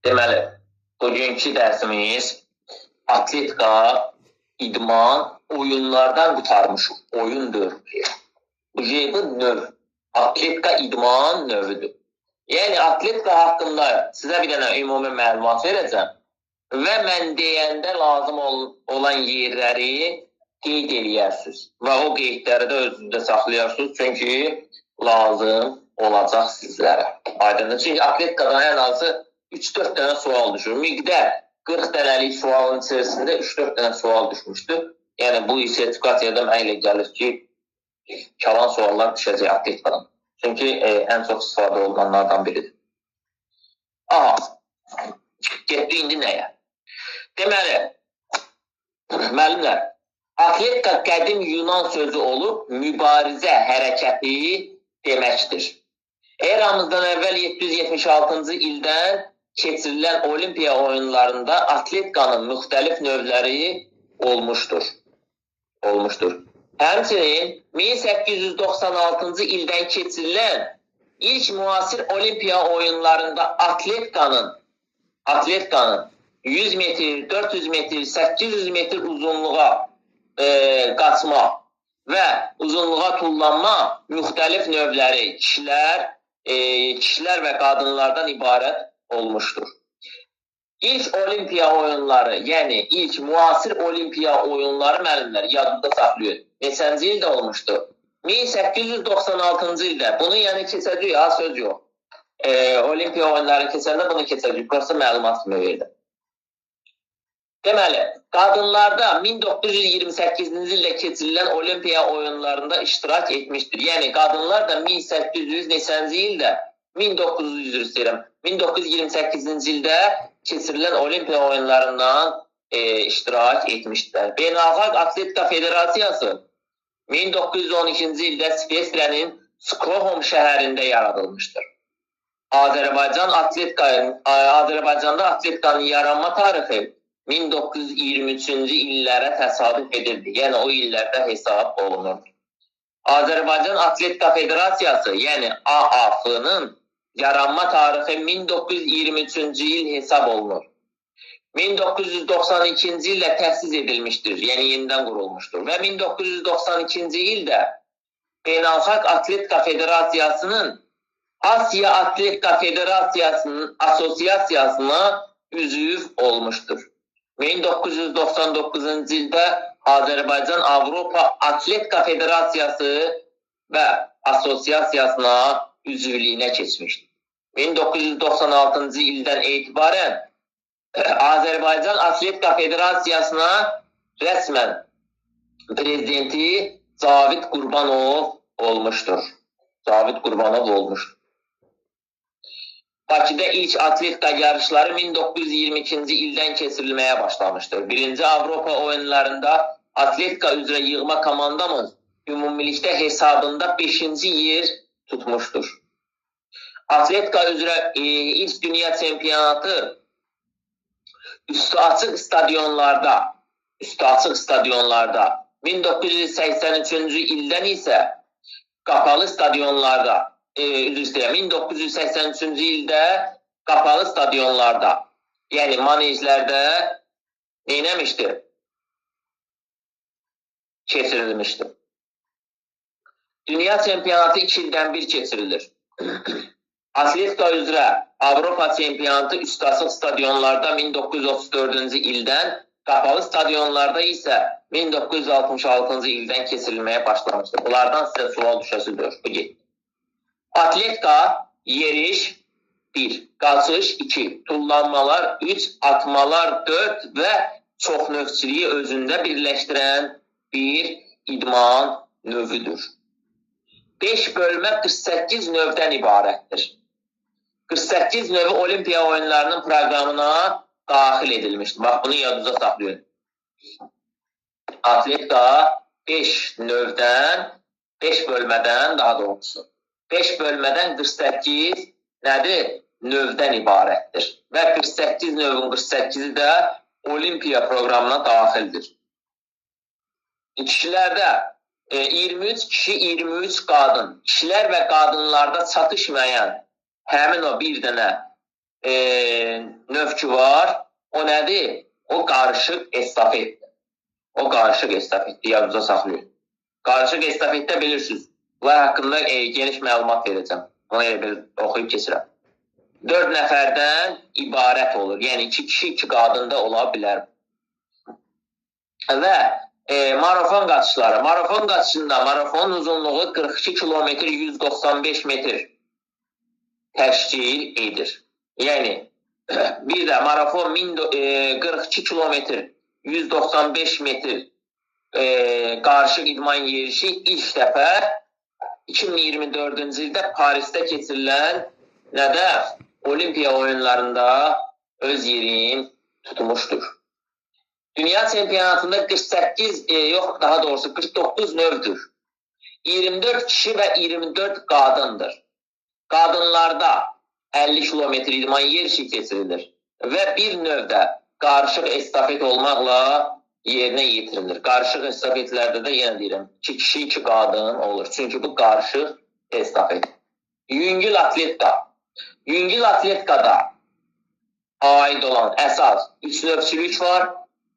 Deməli, bugünkü dərsimiz atletika, idman, oyunlardan qurtarmışıq. Oyun dövrü. Bu növ. Atletika idman növüdür. Yəni, atletika haqqında sizə bir dənə ümumi məlumat verəcəm və mən deyəndə lazım olan yerləri qeyd eləyərsiniz və o qeydləri də özünüzdə saxlayarsınız, çünki lazım olacaq sizlərə. Aydındır. Çünki atletikadan ən azı 3-4 dənə sual düşür. Miqdar 40 dənəlik sualın içərisində 3-4 dənə sual düşmüşdü. Yəni, bu sertifikasiyada mənə elə gəlir ki, kalan suallar düşəcək atletikadan. Çünki ən çox istifadə olunanlardan biridir. Aha, getdi indi nəyə? Deməli, müəllimlər, atletika qədim Yunan sözü olub, mübarizə hərəkəti deməkdir. Eramızdan əvvəl 776-cı ildən keçirilən Olimpiya oyunlarında atletikanın müxtəlif növləri olmuşdur. Həmçinin 1896-cı ildən keçirilən ilk müasir Olimpiya oyunlarında atletikanın 100 metr, 400 metr, 800 metr uzunluğa qaçma və uzunluğa tullanma müxtəlif növləri kişilər və qadınlardan ibarət olmuşdur. İlk Olimpiya oyunları, yəni ilk müasir Olimpiya oyunları müəllimlər yadında saxlayın. Neçənci ildə olmuşdu? 1896-cı ildə. Bunu yəni keçəcək, ha, söz yox. Olimpiya oyunları keçəndə bunu keçəcək. Burası məlumat kimi verdim. Deməli, qadınlarda 1928-ci ildə keçirilən Olimpiya oyunlarında iştirak etmişdir. Yəni, qadınlar da 1800 neçənci ildə, 1928-ci ildə keçirilən Olimpiya oyunlarından iştirak etmişdilər. Beynəlxalq Atletika Federasiyası 1912-ci ildə İsveçrənin Stockholm şəhərində yaradılmışdır. Azərbaycanda atletikanın yaranma tarixi 1923-cü illərə təsadüf edirdi. Yəni, o illərdə hesab olunurdu. Azərbaycan Atletika Federasiyası, yəni AAF-nın yaranma tarixi 1923-cü il hesab olunur. 1992-ci ildə təsis edilmişdir, yəni yenidən qurulmuşdur. Və 1992-ci ildə Beynəlxalq Atletika Federasiyasının Asiya Atletika Federasiyasının asosiyasiyasına üzv olmuşdur. 1999-cu ildə Azərbaycan Avropa Atletika Federasiyası və asosiyasiyasına üzvlüyünə keçmişdir. 1996-cı ildən etibarən Azərbaycan Atletika Federasiyasına rəsmən prezidenti Cavid Qurbanov olmuşdur. Cavid Qurbanov olmuşdur. Bakıda ilk atletika yarışları 1922-ci ildən keçirilməyə başlamışdır. Birinci Avropa oyunlarında atletika üzrə yığma komandamız ümumilikdə hesabında 5-ci yer tutmuşdur. Atletika üzrə ilk dünya çempionatı üstü açıq stadionlarda 1983-cü ildən isə qapalı stadionlarda, üzr istəyirəm, 1983-cü ildə qapalı stadionlarda, yəni manejlərdə neynəmişdir? Keçirilmişdir. Dünya çempionatı 2 ildən bir keçirilir. Atletika üzrə Avropa çempionatı üstü açıq stadionlarda 1934-cü ildən, qapalı stadionlarda isə 1966-cı ildən keçirilməyə başlamışdır. Bunlardan sizə sual düşəsidir. Bu getdi. Atletika, yeriş 1, qaçış 2, tullanmalar 3, atmalar 4 və çoxnövçülüyü özündə birləşdirən bir idman növüdür. 5 bölmə 48 növdən ibarətdir. 48 növü Olimpiya oyunlarının proqramına daxil edilmişdir. Bax, bunu yadınıza saxlayın. Atletika 5 növdən, 5 bölmədən daha doğrusu, 5 bölmədən 48 nədir? Növdən ibarətdir. Və 48 növün 48-i də Olimpiya proqramına daxildir. Kişilərdə 23 kişi, 23 qadın. Kişilər və qadınlarda çatışmayan həmin o bir dənə növ növ ki var, o nədir? O qarışıq estafetdir. O qarışıq estafetdir, yadınıza saxlayın. Qarışıq estafetdə bilirsiniz. Bunlar haqqında geniş məlumat verəcəm. Onu elə bir oxuyub keçirəm. 4 nəfərdən ibarət olur. Yəni 2 kişi, 2 qadın da ola bilər. Və marafon qaçışları. Marafon qaçışında marafonun uzunluğu 42 kilometr 195 metr təşkil edir. Yəni bir də marafon 42 kilometr 195 metr qarışıq idman yerişi ilk dəfə 2024-cü ildə Parisdə keçirilən nədə? Olimpiya oyunlarında öz yerini tutmuşdur. Dünya çempionatında 48, yox daha doğrusu 49 növdür. 24 kişi və 24 qadındır. Qadınlarda 50 kilometr idman yerişi keçirilir və bir növdə qarışıq estafet olmaqla yerinə yetirilir. Qarışıq estafetlərdə də yenə deyirəm, 2 kişi, 2 qadın olur. Çünki bu qarışıq estafet. Yüngül atletika. Yüngül atletikada aid olan əsas 3 növçülük var,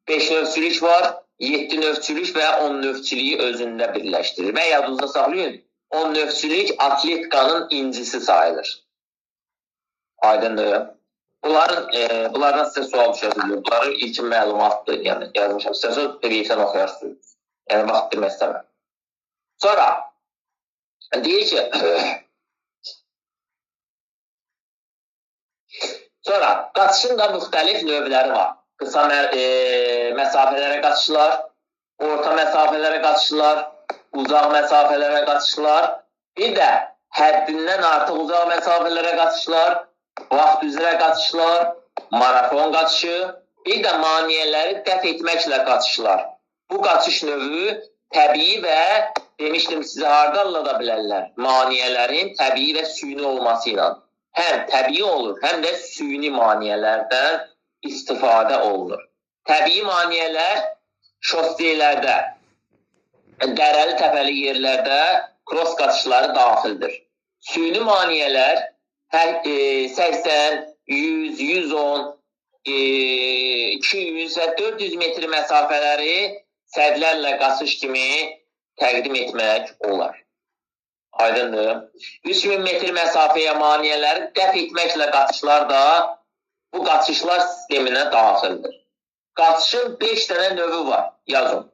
5 növçülük var, 7 növçülük və 10 növçülüyü özündə birləşdirir. Və yadınızda saxlayın, 10 növçülük atletikanın incisi sayılır. Aydındır. Bunlardan sizə sual düşə bilir. Bunları ilkin məlumatdır, yəni yazmışam. İstəsəniz PDF-dən oxuyarsınız. Yəni vaxt itirmək istəmirəm. Sonra deyir ki, sonra qaçışın da müxtəlif növləri var. Qısa məsafələrə qaçışlar, orta məsafələrə qaçışlar, uzaq məsafələrə qaçışlar, bir də həddindən artıq uzaq məsafələrə qaçışlar, vaxt üzrə qaçışlar, marafon qaçışı, bir də maneələri dəf etməklə qaçışlar. Bu qaçış növü təbii və demişdim sizə harda da bilərlər, maneələrin təbii və süni olması ilə. Həm təbii olur, həm də süni maneələrdən istifadə olunur. Təbii maneələr şosselərdə, dərəli təpəli yerlərdə kross qaçışları daxildir. Süni maneələr 80, 100, 110, 200 və 400 metr məsafələri sədlərlə qaçış kimi təqdim etmək olar. Aydındır. 3000 metr məsafəyə maneələri dəf etməklə qaçışlar da bu qaçışlar sisteminə daxildir. Qaçışın 5 dənə növü var, yazın.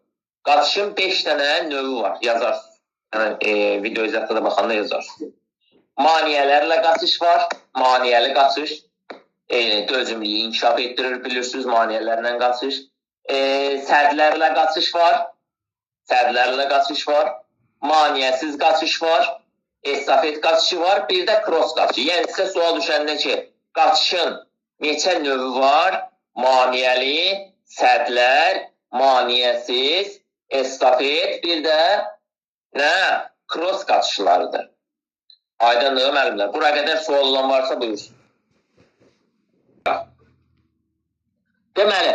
Qaçışın 5 dənə növü var, yazarsınız. Yəni, video izahatda da baxanda yazarsınız. Maneələrlə qaçış var, maneəli qaçış, dözümlüyü inkişaf etdirir, bilirsiniz, maneələrlə qaçış. Sədlərlə qaçış var, sədlərlə qaçış var, maneəsiz qaçış var, estafet qaçışı var, bir də kross qaçışı. Yəni, sizə sual düşəndə ki, qaçışın neçə növü var? Maneəli, sədlər, maneəsiz, estafet, bir də nə? Kross qaçışlarıdır. Aydındır müəllimlər. Bura qədər sual olan varsa buyursun. Deməli,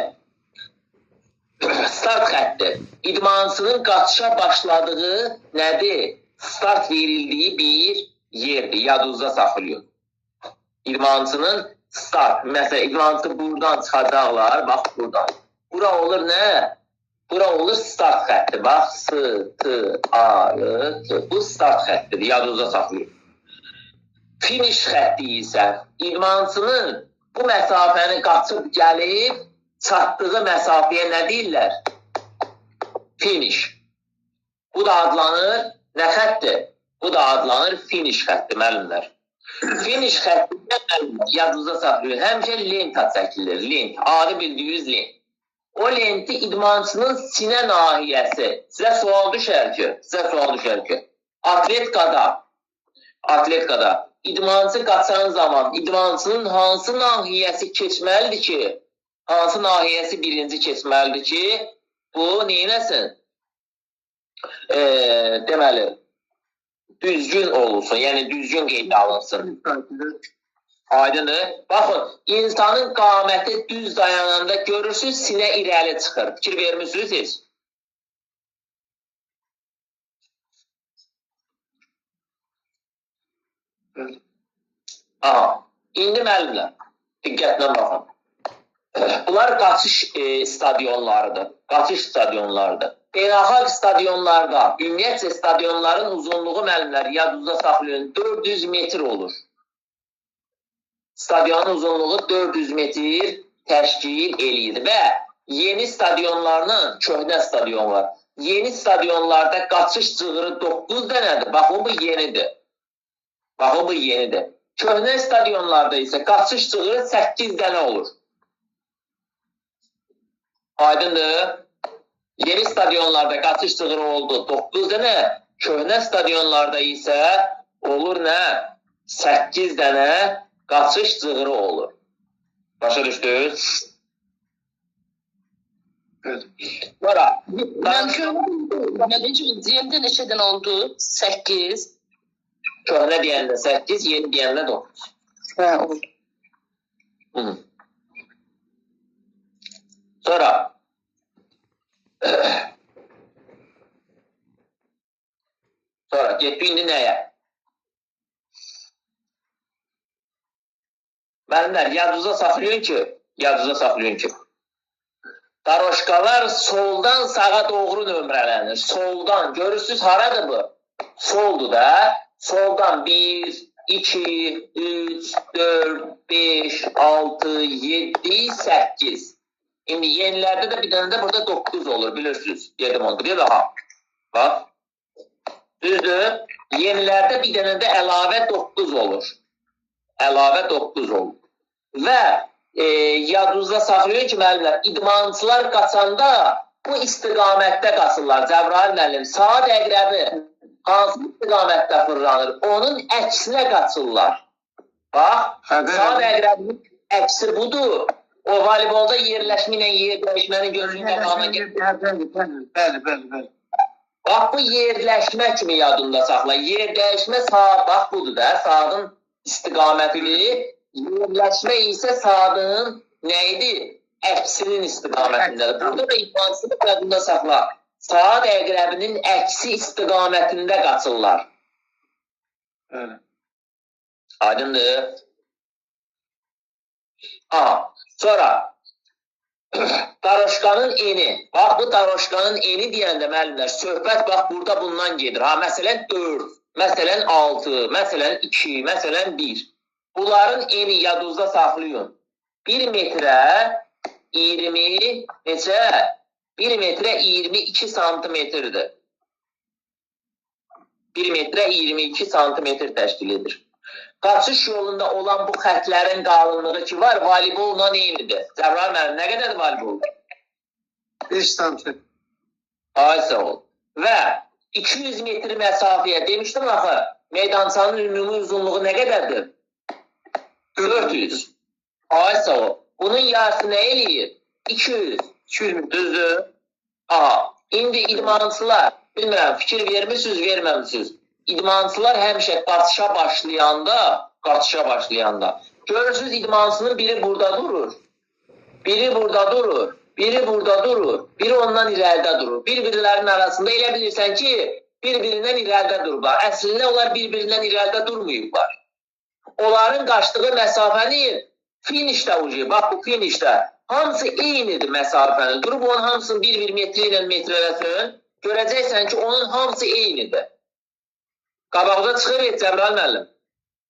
start xətti. İdmançının qaçışa başladığı nədir? Start verildiyi bir yerdir. Yadınızda saxlayın. İdmançının start. Məsələn, idmançı buradan çıxacaqlar. Bax, buradan. Bura olur nə? Bura olur start xətti. Bax, S, T, A, R, T. Bu start xəttidir. Yadınızda saxlayın. Finish xətti isə idmançının bu məsafəni qaçıb gəlib çatdığı məsafəyə nə deyirlər? Finish. Bu da adlanır nə xətti? Bu da adlanır finish xətti, müəllimlər. Finish xəttində müəllimlər, yadınızda saxlayın. Həmişə lenta çəkilir. Lent. Adi bildiyiniz lent. O lenti idmançının sinə nahiyəsi. Sizə sual düşər ki, atletikada idmançı qaçan zaman idmançının hansı nahiyəsi keçməlidir ki, hansı nahiyəsi birinci keçməlidir ki, bu neynəsin? Deməli, düzgün olsun, yəni düzgün qeydə alınsın. Aydındır. Baxın, insanın qaməti düz dayananda görürsünüz, sinə irəli çıxır. Fikir vermişsiniz heç? Aha, indi müəllimlər, diqqətlə baxın. Bunlar qaçış stadionlarıdır. Qaçış stadionlarıdır. Beynəlxalq stadionlarda, ümumiyyətcə stadionların uzunluğu müəllimlər yadınızda saxlayın, 400 metr olur. Stadionun uzunluğu 400 metr təşkil eləyir və yeni stadionlarla köhnə stadionlar. Yeni stadionlarda qaçış cığırı 9 dənədir. Baxın, bu yenidir. Baxın, bu yenidir. Köhnə stadionlarda isə qaçış cığırı 8 dənə olur. Aydındır. Yeni stadionlarda qaçış cığırı oldu 9 dənə. Köhnə stadionlarda isə olur nə? 8 dənə qaçış cığırı olur. Başa düşdünüz? Evet. Sonra, Mən köhnə deyəndə neçə dənə oldu? 8. Köhnə deyəndə 8, yeni deyəndə 9. Hə, oldu. Hı. Sonra getdik indi nəyə? Müəllimlər, yadınızda saxlayın ki, daroşkalar soldan sağa doğru nömrələnir. Soldan, görürsünüz, haradır bu? Soldur da. Soldan 1, 2, 3, 4, 5, 6, 7, 8. İndi yenilərdə də bir dənə də burada 9 olur, bilirsiniz. Dedim onu, deyil, aha. Bax. Düzdür? Yenilərdə bir dənə də əlavə 9 olur. Əlavə 9 olur. Və yadınızda saxlayın ki, müəllimlər, idmançılar qaçanda bu istiqamətdə qaçırlar. Cəbrayil müəllim, saat əqrəbi hansı istiqamətdə fırlanır? Onun əksinə qaçırlar. Bax, saat əqrəbinin əksi budur. O voleybolda yerləşmə ilə yer dəyişmənin gözünün qabağına gəlir. Bəli, bəli, bəli. Bax, bu yerləşmə kimi yadında saxla. Yer dəyişmə saat, bax budur da, saatın istiqamətini. Yerləşmə isə saatın nə idi? Əksinin istiqamətindədir. Burada da idmançını yadında saxla. Saat əqrəbinin əksi istiqamətində qaçırlar. Bəli. Aydındır. Ha, sonra daroşkanın eni. Bax, bu daroşkanın eni deyəndə müəllimlər, söhbət bax burada bundan gedir. Ha, məsələn 4, məsələn 6, məsələn 2, məsələn 1. Bunların eni yadınızda saxlayın. 1 metrə 20, neçə? 1 metrə 22 santimetrdir. 1 metrə 22 santimetr təşkil edir. Qaçış yolunda olan bu xətlərin qalınlığı ki var, voleybolla eynidir. Cəbrayil müəllim, nə qədərdir voleybol? 5 santimetr. Ay sağ ol. Və 200 metr məsafəyə demişdim axı, meydançanın ümumi uzunluğu nə qədərdir? 400. Ay sağ ol. Bunun yarısı nə eləyir? 200. 200 Düzdür? Aha. İndi idmançılar, bilmirəm, fikir vermişsiniz, verməmişsiniz. İdmançılar həmişə qaçışa başlayanda, görürsünüz idmançının biri burada durur, biri burada durur, biri burada durur, biri ondan irəlidə durur. Bir-birlərinin arasında elə bilirsən ki, bir-birindən irəlidə dururlar. Əslində onlar bir-birindən irəlidə durmayıblar. Onların qaçdığı məsafəni finişdə ucuyur. Bax bu finişdə. Hamısı eynidir məsafəni. Durub onun hamısını bir-bir metri ilə metrələsin, görəcəksən ki, onun hamısı eynidir. Qabaqda çıxır et, Cəbrayil müəllim.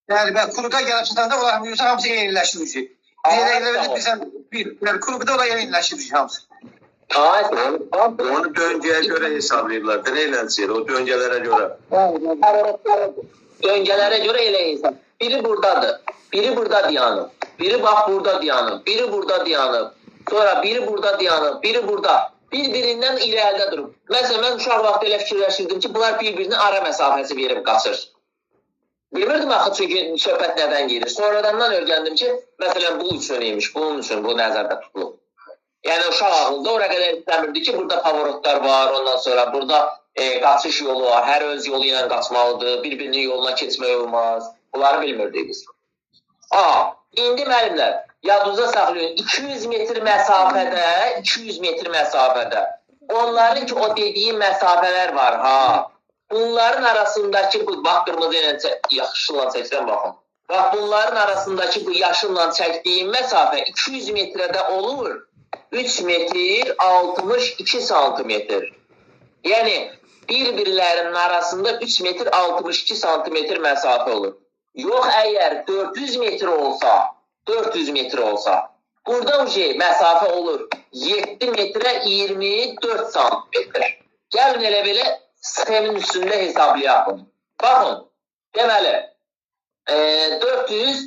Bəli, bəli, kuruqa gəlib çatanda onlar hamısı eyniləşir ucu. Bilirsən, kuruqda onlar eyniləşir ucu hamısı. Onu döngəyə görə hesablayırlar. Nə o döngələrə görə. Döngələrə görə elə hesab. Biri buradadır, biri burada dayanıb, biri bax burada dayanıb, biri burada dayanıb, sonra biri burada dayanıb, biri burada. Bir-birindən irəlidə durub. Məsələn, mən uşaq vaxtı elə fikirləşirdim ki, bunlar bir-birinə ara məsafəsi verib qaçır. Bilmirdim axı, çünki söhbət nədən gedir. Sonradandan öyrəndim ki, məsələn, bu üçün imiş, bunun üçün bu nəzərdə tutulub. Yəni, uşaq ağılda ora qədər istəmirdi ki, burada pavorotlar var, ondan sonra burada qaçış yolu var, hər öz yolu ilə qaçmalıdır, bir-birinin yoluna keçmək olmaz. Bunları bilmirdik biz. İndi müəllimlər, yadınızda saxlayın, 200 metr məsafədə, 200 metr məsafədə, onların ki, o dediyi məsafələr var, ha. Bunların arasındakı, bu, bax, qırmızı ilə, yaxşıla çəkirəm, baxın. Bax, bunların arasındakı bu yaşılla çəkdiyim məsafə 200 metrədə olur. 3 metr 62 santimetr. Yəni, bir-birlərinin arasında 3 metr 62 santimetr məsafə olur. Yox, əgər 400 metr olsa, 400 metr olsa, burada məsafə olur 7 metrə 24 santimetr. Gəlin elə belə sxemin üstündə hesablayaq bunu. Baxın, deməli, 400,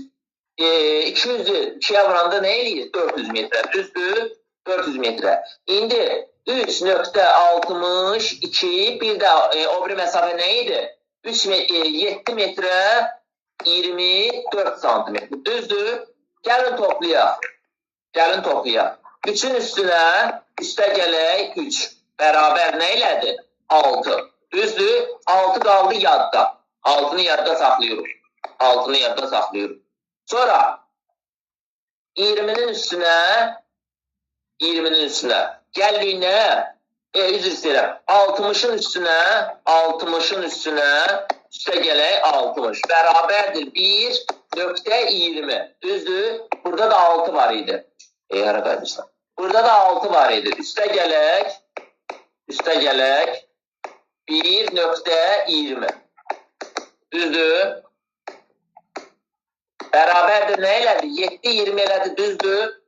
200-ü 2-yə vuranda nə eləyir? 400 metrə, düzdür? 400 metrə. İndi 3.62, bir də o bir məsafə nə idi? 7 metrə 24 santimetr. Düzdür? Gəlin toplayaq. Gəlin toplayaq. 3-ün üstünə, üstə gələk 3. Bərabər nə elədi? 6. Düzdür? 6 qaldı yadda. 6-nı yadda saxlayırıq. 6-nı yadda saxlayırıq. Sonra 20-nin üstünə, 20-nin üstünə gəldik nə? Üzr istəyirəm. 60-ın üstünə, 60-ın üstünə, üstə gələk 60. Bərabərdir 1.20. Düzdür? Burada da 6 var idi. Hara qayıdırsan? Burada da 6 var idi. Üstə gələk, üstə gələk 1.20. Düzdür? Bərabərdir nə elədi? 7.20 elədi, düzdür?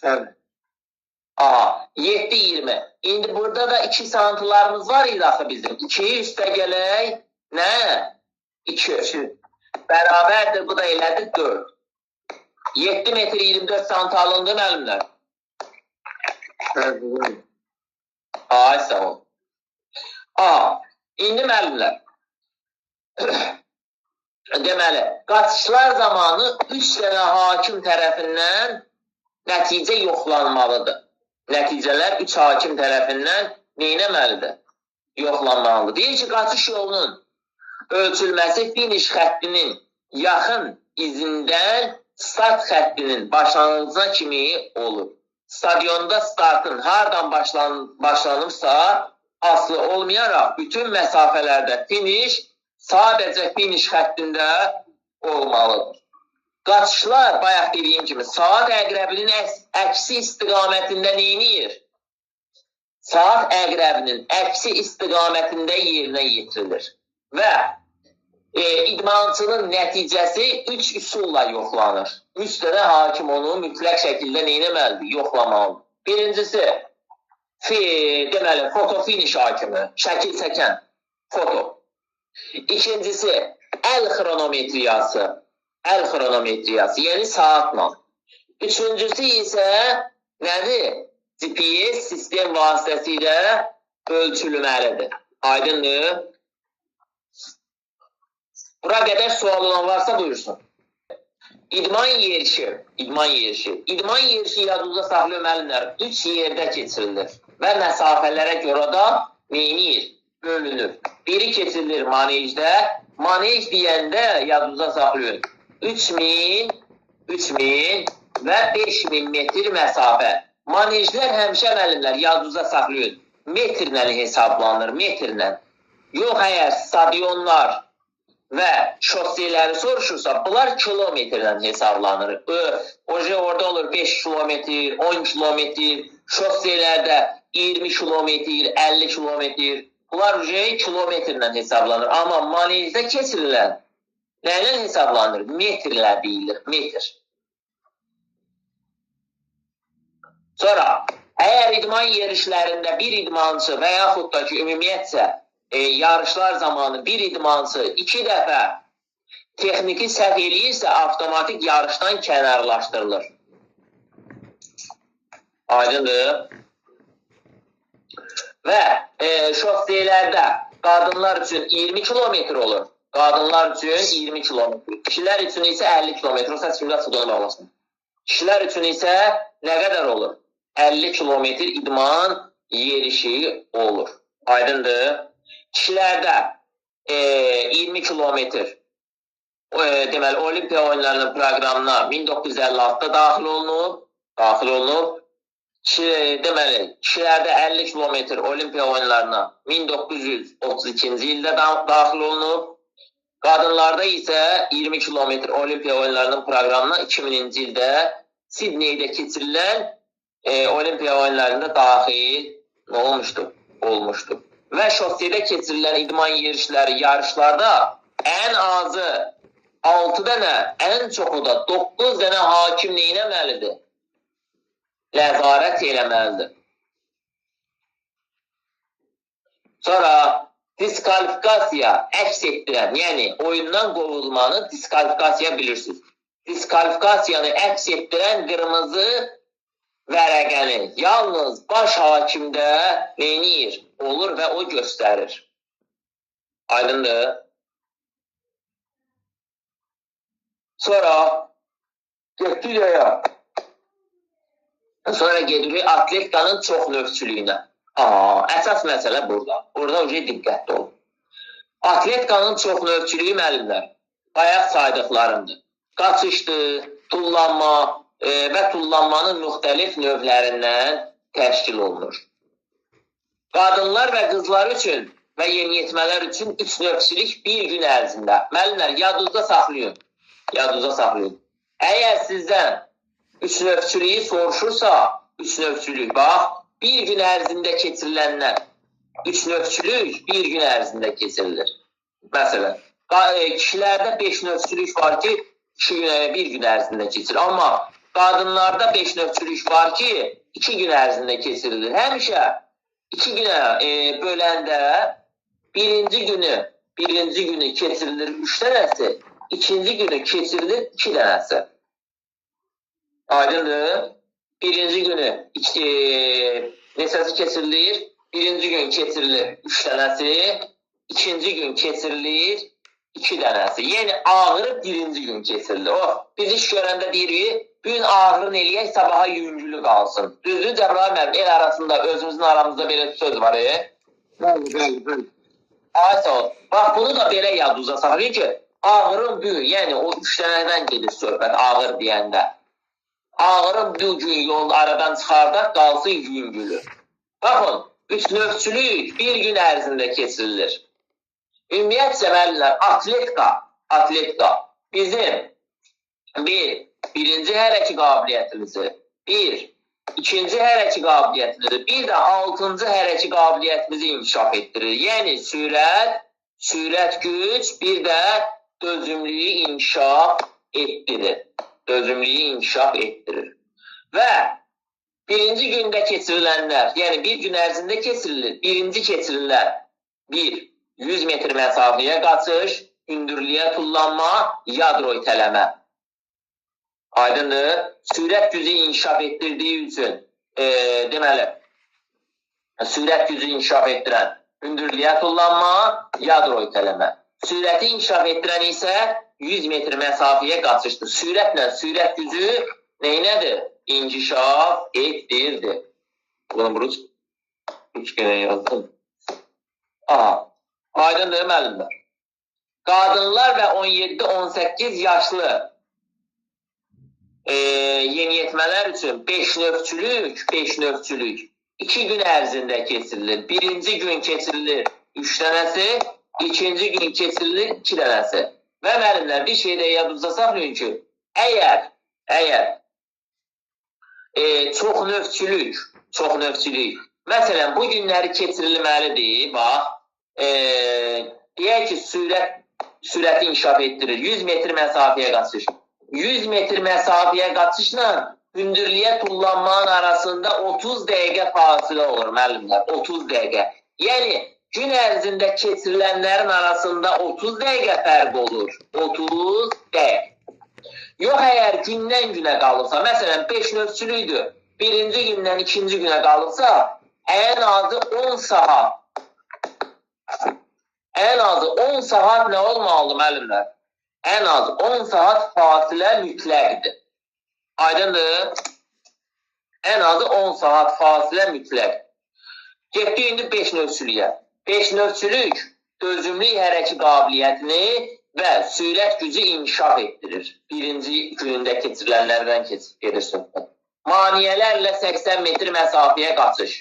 Bəli. 7.20. İndi burada da 2 santılarımız var idi axı bizim. 2-yi üstə gələk nə? 2. Bərabərdir, bu da elədi 4. 7 metr 24 sant alındı müəllimlər. Bəli. Ay, sağ ol. İndi müəllimlər. Deməli, qaçışlar zamanı 3 dənə hakim tərəfindən nəticə yoxlanmalıdır. Nəticələr 3 hakim tərəfindən neynəməlidir? Yoxlanmalıdır. Deyir ki, qaçış yolunun ölçülməsi finiş xəttinin yaxın izindən start xəttinin başlanğıcına kimi olur. Stadionda startın hardan başlanırsa asılı olmayaraq bütün məsafələrdə finiş sadəcə finiş xəttində olmalıdır. Qaçışlar, bayaq dediyim kimi, saat əqrəbinin əksi istiqamətində neyniyir? Saat əqrəbinin əksi istiqamətində yerinə yetirilir. Və idmançının nəticəsi 3 üsulla yoxlanır. 3 dənə hakim onu mütləq şəkildə neynəməlidir? Yoxlamalıdır. Birincisi, deməli, foto finiş hakimi, şəkil çəkən foto. İkincisi, əl xronometriyası. Əl xronometriyası, yəni saatla. Üçüncüsü isə nədir? GPS sistem vasitəsilə ölçülməlidir. Aydındır? Bura qədər sual olan varsa buyursun. İdman yerişi, idman yerişi. İdman yerişi yadınızda saxlayın müəllimlər, 3 yerdə keçirilir və məsafələrə görə də neyniyir? Bölünür. Biri keçirilir manejdə. Manej deyəndə yadınızda saxlayın. 3000, 3000 və 5000 metr məsafə. Manejlər həmişə müəllimlər yadınızda saxlayın. Metrlə hesablanır, metrlə. Yox, əgər stadionlar və şosseləri soruşursa, bunlar kilometrlə hesablanır. Orada olur 5 kilometr, 10 kilometr, şosselərdə 20 kilometr, 50 kilometr. Bunlar kilometrlə hesablanır. Amma manejdə keçirilən nə ilə hesablanır? Metrlə deyilir, metr. Sonra, əgər idman yerişlərində bir idmançı və yaxud da ki, ümumiyyətcə yarışlar zamanı bir idmançı 2 dəfə texniki səhv eləyirsə, avtomatik yarışdan kənarlaşdırılır. Aydındır? Və şosselərdə qadınlar üçün 20 kilometr olur. Qadınlar üçün 20 kilometr. Kişilər üçün isə 50 kilometr. O səs kimdə açıq bağlasın. Kişilər üçün isə nə qədər olur? 50 kilometr idman yerişi olur. Aydındır? Kişilərdə 20 kilometr deməli, Olimpiya oyunlarının proqramına 1956-da daxil olunub. Daxil olunub. Deməli, kişilərdə 50 kilometr Olimpiya oyunlarına 1932-ci ildə daxil olunub. Qadınlarda isə 20 kilometr Olimpiya oyunlarının proqramına 2000-ci ildə Sidneydə keçirilən Olimpiya oyunlarında daxil nə olmuşdu? Olmuşdu. Və şossedə keçirilən idman yerişləri yarışlarda ən azı 6 dənə, ən çoxu da 9 dənə hakim nə eləməlidir? Nəzarət eləməlidir. Sonra diskvalifikasiya əks etdirən, yəni oyundan qovulmanı diskvalifikasiya bilirsiniz. Diskvalifikasiyanı əks etdirən qırmızı vərəqəni yalnız baş hakimdə neynir? Olur və o göstərir. Aydındır. Sonra getdik. Sonra gedirik atletikanın çox növçülüyünə. Əsas məsələ burada. Burada uca diqqətli olun. Atletikanın çox növçülüyü müəllimlər, bayaq saydıqlarımdır. Qaçışdır, tullanma və tullanmanın müxtəlif növlərindən təşkil olunur. Qadınlar və qızlar üçün və yeniyetmələr üçün üç növçülük bir gün ərzində. Müəllimlər, yadınızda saxlayın. Yadınızda saxlayın. Əgər sizdən üç növçülüyü soruşursa, üç növçülük, bax, bir gün ərzində keçirilənlər, üç növçülük bir gün ərzində keçirilir. Məsələn, kişilərdə 5 növçülük var ki, 2 gün, bir gün ərzində keçirilir. Amma qadınlarda 5 növçülük var ki, 2 gün ərzində keçirilir. Həmişə 2 günə böləndə birinci günü keçirilir 3 dənəsi, ikinci günü keçirilir 2 dənəsi. Aydındır? Birinci günü neçəsi keçirilir? Birinci gün keçirilir 3 dənəsi, ikinci gün keçirilir 2 dənəsi. Yəni ağrı birinci gün keçirilir. O, biz iş görəndə deyirik, bu gün ağrını eləyək, sabaha yüngülü qalsın. Düzdür, Cəbrayıl müəllim, el arasında, özümüzün aramızda belə söz var. Bəli, bəli, bəli. Ay sağ ol. Bax, bunu da belə yadınıza saxlayın ki, ağrın bu gün, yəni o 3 dənədən gedir söhbət ağır deyəndə. Ağrın bu gün yol aradan çıxardaq, qalsın yüngülü. Baxın, üç növçülük bir gün ərzində keçirilir. Ümumiyyətcə, müəllimlər, atletika bizim birinci hərəki qabiliyyətimizi, ikinci hərəki qabiliyyətimizi, bir də altıncı hərəki qabiliyyətimizi inkişaf etdirir. Yəni, sürət güc, bir də dözümlüyü inkişaf etdirir. Dözümlüyü inkişaf etdirir. Və birinci gündə keçirilənlər, yəni bir gün ərzində keçirilir, birinci keçirilən 100 metr məsafəyə qaçış, hündürlüyə tullanma, yadro itələmə. Aydındır? Sürət gücü inkişaf etdirdiyi üçün, deməli, sürət gücü inkişaf etdirən hündürlüyə tullanma, yadro itələmə. Sürəti inkişaf etdirən isə 100 metr məsafəyə qaçışdır. Sürətlə sürət gücü neynədir? İnkişaf etdirdi. Bunu üçgenə yazdım. Aha. Aydındır müəllimlər. Qadınlar və 17-18 yaşlı yeniyetmələr üçün 5 növçülük 2 gün ərzində keçirilir. Birinci gün keçirilir 3 dənəsi, ikinci gün keçirilir 2 dənəsi. Və müəllimlər, bir şey də yadınızda saxlayın ki, əgər çox növçülük, məsələn, bu günləri keçirilməlidir, bax, deyək ki, sürəti inkişaf etdirir, 100 metr məsafəyə qaçış. 100 metr məsafəyə qaçışla hündürlüyə tullanmanın arasında 30 dəqiqə fasilə olur, müəllimlər, 30 dəqiqə. Yəni, gün ərzində keçirilənlərin arasında 30 dəqiqə fərq olur. 30 dəqiqə. Yox, əgər gündən günə qalırsa, məsələn, 5 növçülüydür, birinci gündən ikinci günə qalırsa, ən azı 10 saat. Ən azı 10 saat nə olmalıdır, müəllimlər? Ən azı 10 saat fasilə mütləqdir. Aydındır? Ən azı 10 saat fasilə mütləq. Getdik indi 5 növçülüyə. 5 növçülük dözümlük hərəki qabiliyyətini və sürət gücü inkişaf etdirir. Birinci günündə keçirilənlərdən gedir söhbət. Maneələrlə 80 metr məsafəyə qaçış.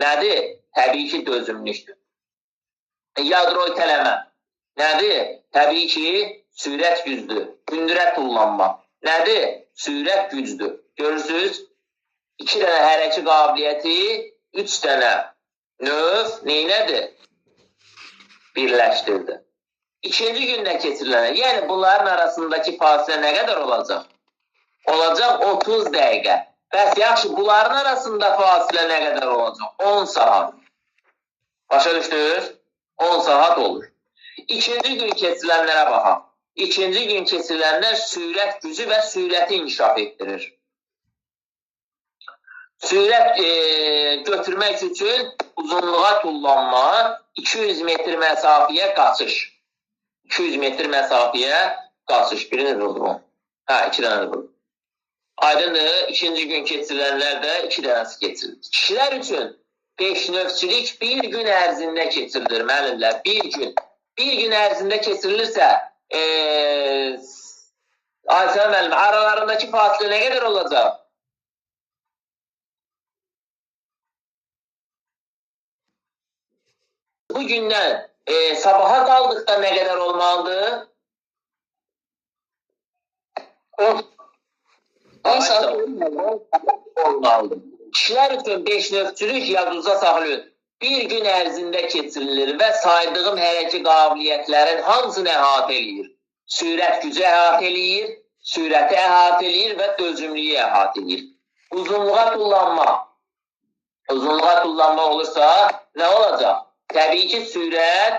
Nədir? Təbii ki, dözümlükdür. Yadro itələmə. Nədir? Təbii ki, sürət gücdür. Hündürə tullanma. Nədir? Sürət gücdür. Görürsünüz? 2 dənə hərəki qabiliyyəti, 3 dənə növ neynədir? Birləşdirdi. İkinci gündə keçirilənlər, yəni bunların arasındakı fasilə nə qədər olacaq? Olacaq 30 dəqiqə. Bəs yaxşı, bunların arasında fasilə nə qədər olacaq? 10 saat. Başa düşdünüz? 10 saat olur. İkinci gün keçirilənlərə baxaq. İkinci gün keçirilənlər sürət gücü və sürəti inkişaf etdirir. Sürət götürmək üçün uzunluğa tullanma, 200 metr məsafəyə qaçış. 200 metr məsafəyə qaçış. Birini vurdu bu. Hə, 2 dənə vurdu. Aydındır, ikinci gün keçirilənlər də 2 dənəsi keçirilir. Kişilər üçün 5 növçülük bir gün ərzində keçirilir, müəllimlər. Bir gün. Bir gün ərzində keçirilirsə, Aysel müəllim, aralarındakı fasilə nə qədər olacaq? Bu gündən sabaha qaldıqda nə qədər olmalıdır? 10 saat olmalıdır. Kişilər üçün 5 növçülük yadınızda saxlayın. Bir gün ərzində keçirilir və saydığım hərəki qabiliyyətlərin hamısını əhatə eləyir. Sürət gücü əhatə eləyir, sürəti əhatə eləyir və dözümlüyü əhatə eləyir. Uzunluğa tullanma. Uzunluğa tullanma olursa nə olacaq? Təbii ki, sürət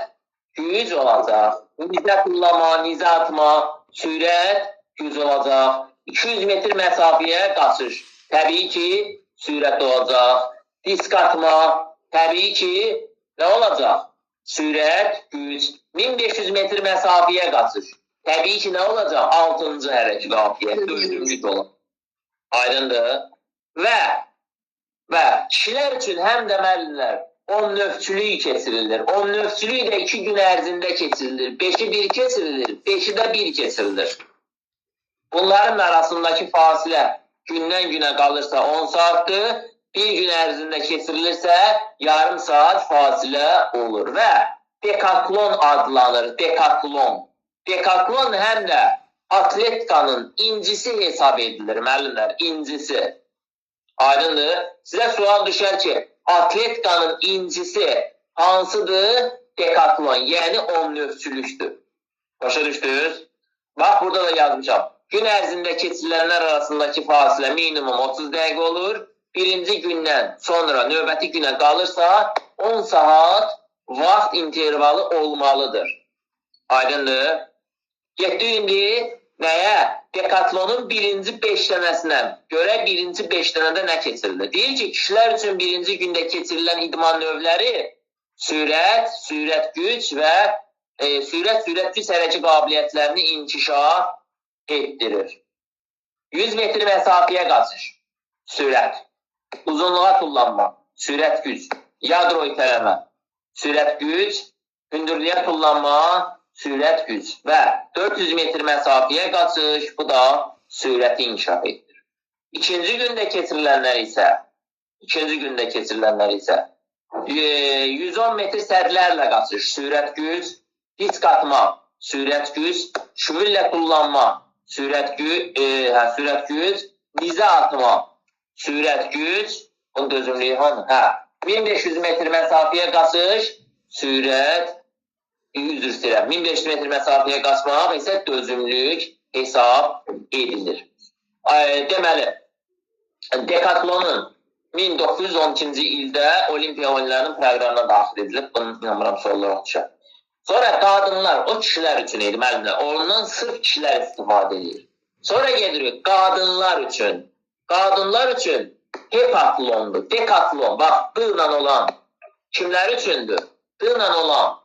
güc olacaq. Nizə tullama, nizə atma, sürət güc olacaq. 200 metr məsafəyə qaçış. Təbii ki, sürət olacaq. Disk atma, təbii ki, nə olacaq? Sürət, güc. 1500 metr məsafəyə qaçış. Təbii ki, nə olacaq? 6-cı hərəkət qabiliyyət, dözümlük olacaq. Aydındır. Və kişilər üçün həm də müəllimlər 10 növçülük keçirilir. 10 növçülük də 2 gün ərzində keçirilir. 5-i 1 keçirilir, 5-i də 1 keçirilir. Bunların arasındakı fasilə gündən günə qalırsa 10 saatdır. Bir gün ərzində keçirilirsə yarım saat fasilə olur və dekatlon adlanır. Dekatlon. Dekatlon həm də atletkanın incisi hesab edilir, müəllimlər, incisi. Aydındır. Sizə sual düşər ki, atletkanın incisi hansıdır? Dekatlon, yəni 10 növçülükdür. Başa düşdünüz? Bax, burada da yazmışam. Gün ərzində keçirilənlər arasındakı fasilə minimum 30 dəqiqə olur. Birinci gündən sonra növbəti günə qalırsa 10 saat vaxt intervalı olmalıdır. Aydındır. Getdik indi nəyə? Dekatlonun birinci 5 dənəsinə. Görək birinci 5 dənədə nə keçirilir? Deyir ki, kişilər üçün birinci gündə keçirilən idman növləri sürət, sürət güc və sürət, sürət güc hərəkət qabiliyyətlərini inkişaf etdirir. 100 metr məsafəyə qaçış, sürət, uzunluğa tullanma, sürət güc, yadro itələmə, sürət güc, hündürlüyə tullanma, sürət güc və 400 metr məsafəyə qaçış, bu da sürəti inkişaf etdirir. İkinci gündə keçirilənlər isə, 110 metr sədlərlə qaçış, sürət güc, disk atma, sürət güc, şüvüllə tullanma, sürət güc, nizə atma, sürət güc, onun dözümlüyü hanı? Hə, 1500 metr məsafəyə qaçış, sürət, üzr istəyirəm, 1500 metr məsafəyə qaçmaq isə dözümlük hesab edilir. Deməli, Dekatlonun 1912-ci ildə Olimpiya oyunlarının proqramına daxil edilib, bunun inanmıram suallar düşər. Sonra qadınlar, o kişilər üçün idi müəllimlər, ondan sırf kişilər istifadə edir. Sonra gedirik qadınlar üçün. Qadınlar üçün hekatlondur, dekatlon, bax, D-la olan kimlər üçündür? D-la olan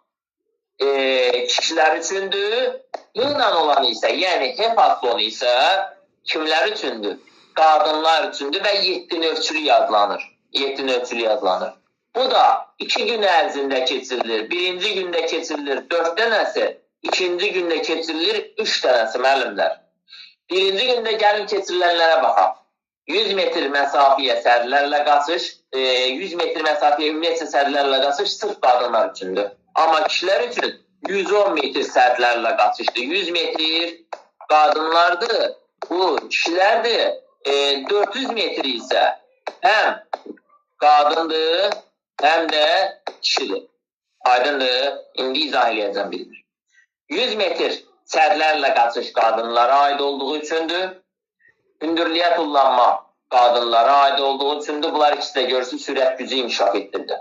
kişilər üçündür. D-la olan isə, yəni hekatlon isə kimlər üçündür? Qadınlar üçündür və 7 növçülük adlanır. 7 növçülük adlanır. Bu da 2 gün ərzində keçirilir. Birinci gündə keçirilir 4 dənəsi, ikinci gündə keçirilir 3 dənəsi müəllimlər. Birinci gündə gəlin keçirilənlərə baxaq. 100 metr məsafəyə sərlərlə qaçış, 100 metr məsafəyə ümumiyyətcə sərlərlə qaçış sırf qadınlar üçündür. Amma kişilər üçün 110 metr sədlərlə qaçışdır. 100 metr qadınlardır, bu kişilərdir. 400 metr isə həm qadındır, həm də kişidir. Aydındır, indi izah eləyəcəm bilir. 100 metr sədlərlə qaçış qadınlara aid olduğu üçündür. Hündürlüyə tullanma qadınlara aid olduğu üçündür. Bunlar ikisi də görürsünüz, sürət gücü inkişaf etdirdi.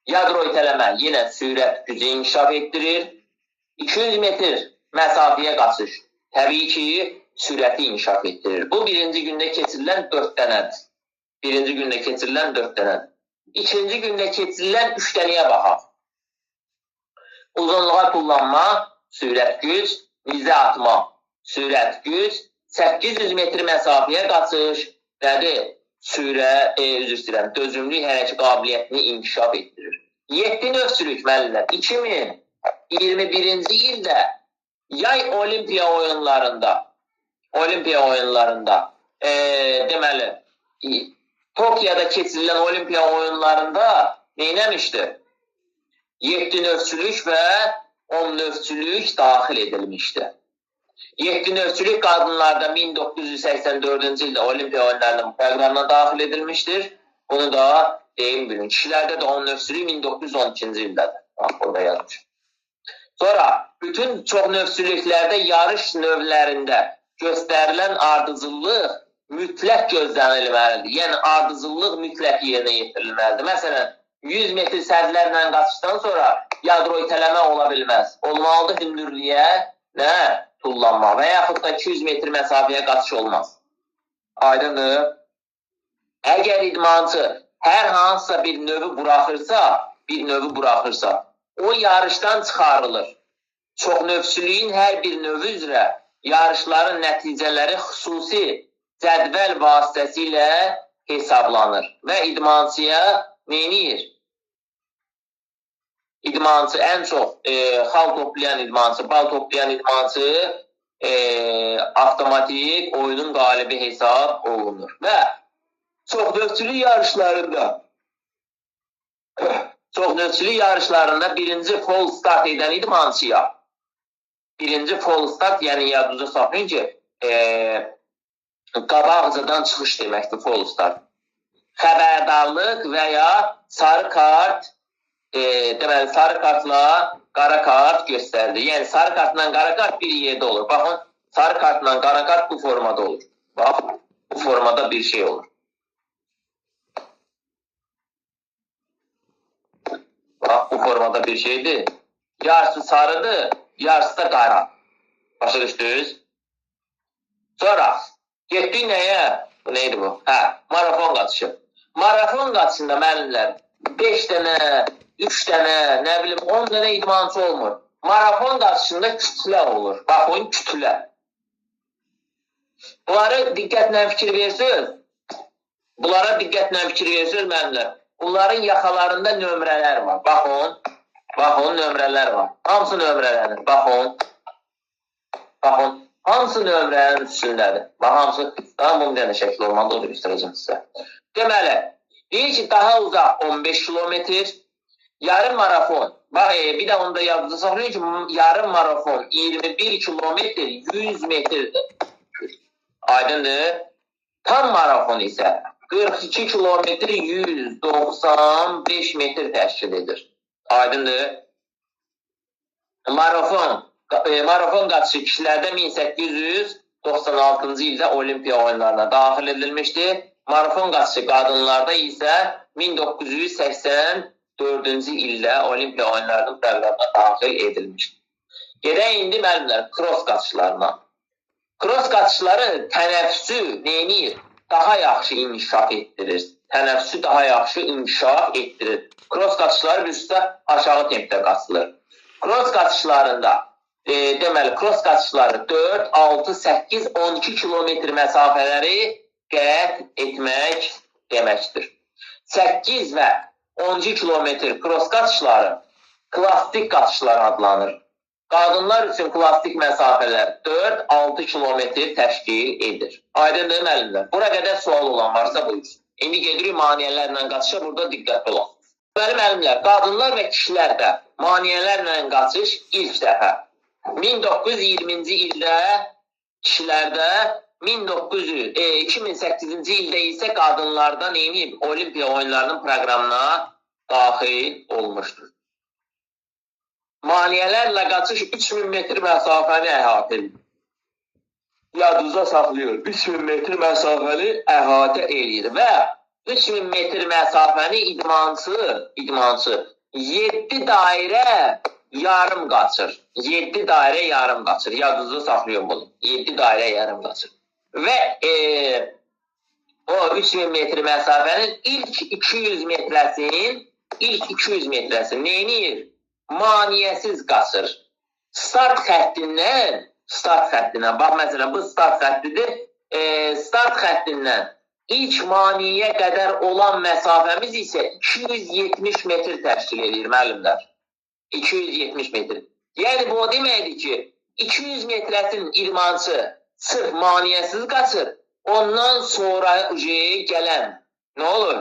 Yadro itələmə yenə sürət gücü inkişaf etdirir. 200 metr məsafəyə qaçış təbii ki, sürəti inkişaf etdirir. Bu, birinci gündə keçirilən 4 dənədir. Birinci gündə keçirilən 4 dənədir. İkinci gündə keçirilən 3 dənəyə baxaq. Uzunluğa tullanma, sürət güc, nizə atma, sürət güc, 800 metr məsafəyə qaçış, nədir? Üzr istəyirəm, dözümlü hərəkət qabiliyyətini inkişaf etdirir. 7 növçülük müəllimlər, 2021-ci ildə yay olimpiya oyunlarında, deməli, Tokiyada keçirilən olimpiya oyunlarında neynəmişdi? 7 növçülük və 10 növçülük daxil edilmişdi. 7 növçülük qadınlarda 1984-cü ildə olimpiya oyunlarının proqramına daxil edilmişdir. Bunu da deyim bilin. Kişilərdə də 10 növçülük 1912-ci ildədir. Bax, burada yazmışım. Sonra bütün çox növçülüklərdə yarış növlərində göstərilən ardıcıllıq mütləq gözlənilməlidir. Yəni, ardıcıllıq mütləq yerinə yetirilməlidir. Məsələn, 100 metr sədlərlə qaçışdan sonra yadro itələmə ola bilməz. Olmalıdır hündürlüyə nə? Tullanma və yaxud da 200 metr məsafəyə qaçış olmaz. Aydındır. Əgər idmançı hər hansısa bir növü buraxırsa, o yarışdan çıxarılır. Çoxnövçülüyün hər bir növü üzrə yarışların nəticələri xüsusi cədvəl vasitəsilə hesablanır və idmançıya neyniyir? İdmançı ən çox xal toplayan idmançı, bal toplayan idmançı avtomatik oyunun qalibi hesab olunur. Və çoxnövçülük yarışlarında birinci fol start edən idmançıya, birinci fol start, yəni yadınıza saxlayın ki, qabaqcadan çıxış deməkdir fol start. Xəbərdarlıq və ya sarı kart, deməli, sarı kartla qara kart göstərilir. Yəni, sarı kartla qara kart bir yerdə olur. Baxın, sarı kartla qara kart bu formada olur. Bax, bu formada bir şey olur. Bax, bu formada bir şeydir. Yarısı sarıdır, yarısı da qara. Başa düşdünüz? Sonra, getdik nəyə? Bu neydi bu? Hə, marafon qaçışı. Marafon qaçışında müəllimlər 5 dənə, 3 dənə, nə bilim, 10 dənə idmançı olmur. Marafon qaçışında kütlə olur. Baxın, kütlə. Bunlara diqqətlə fikir versiniz. Müəllimlər. Bunların yaxalarında nömrələr var. Baxın, baxın, nömrələr var. Hamısı nömrələnir. Baxın, baxın. Hamısı nömrələrin üstündədir. Bax, hamısı, daha bunun bir dənə şəkil olmalı, onu göstərəcəm sizə. Deməli, deyir ki, daha uzaq 15 kilometr, yarım marafon. Bax, bir də onu da yadınıza saxlayın ki, yarım marafon 21 kilometr 100 metrdir. Aydındır. Tam marafon isə 42 kilometr 195 metr təşkil edir. Aydındır. Marafon qaçışı kişilərdə 1896-cı ildə olimpiya oyunlarına daxil edilmişdi. Marafon qaçışı qadınlarda isə 1984-cü ildə olimpiya oyunlarının proqramına daxil edilmişdi. Gedək indi müəllimlər kross qaçışlarına. Kross qaçışları tənəffüsü neyniyir? Daha yaxşı inkişaf etdirir. Tənəffüsü daha yaxşı inkişaf etdirir. Kross qaçışları üstə aşağı tempdə qaçılır. Kross qaçışlarında deməli, kross qaçışları 4, 6, 8, 12 kilometr məsafələri qət etmək deməkdir. 8 və 12 kilometr kross qaçışları klassik qaçışlar adlanır. Qadınlar üçün klassik məsafələr 4-6 kilometr təşkil edir. Aydındır müəllimlər. Bura qədər sual olan varsa buyursun. İndi gedirik maneələrlə qaçışa, burada diqqətli olun. Deməli, müəllimlər, qadınlar və kişilər də maneələrlə qaçış ilk dəfə 1920-ci ildə kişilərdə, 2008-ci ildə isə qadınlarda neyini Olimpiya oyunlarının proqramına daxil olmuşdur. Maneələrlə qaçış 3000 metr məsafəni əhatə edir. Yadınızda saxlayır. 3000 metr məsafəni əhatə eləyir və 3000 metr məsafəni idmançı 7 dairə yarım qaçır. 7 dairə yarım qaçır. Yadınızda saxlayın bunu. 7 dairə yarım qaçır. Və o 3000 metr məsafənin ilk 200 metrəsinin neyniyir? Maneəsiz qaçır. Start xəttindən, bax məsələn bu start xəttidir. Start xəttindən ilk maneəyə qədər olan məsafəmiz isə 270 metr təşkil edir müəllimlər. 270 metr. Yəni bu o deməkdir ki, 200 metrəsinin idmançı sırf maneəsiz qaçır. Ondan sonra gələn nə olur?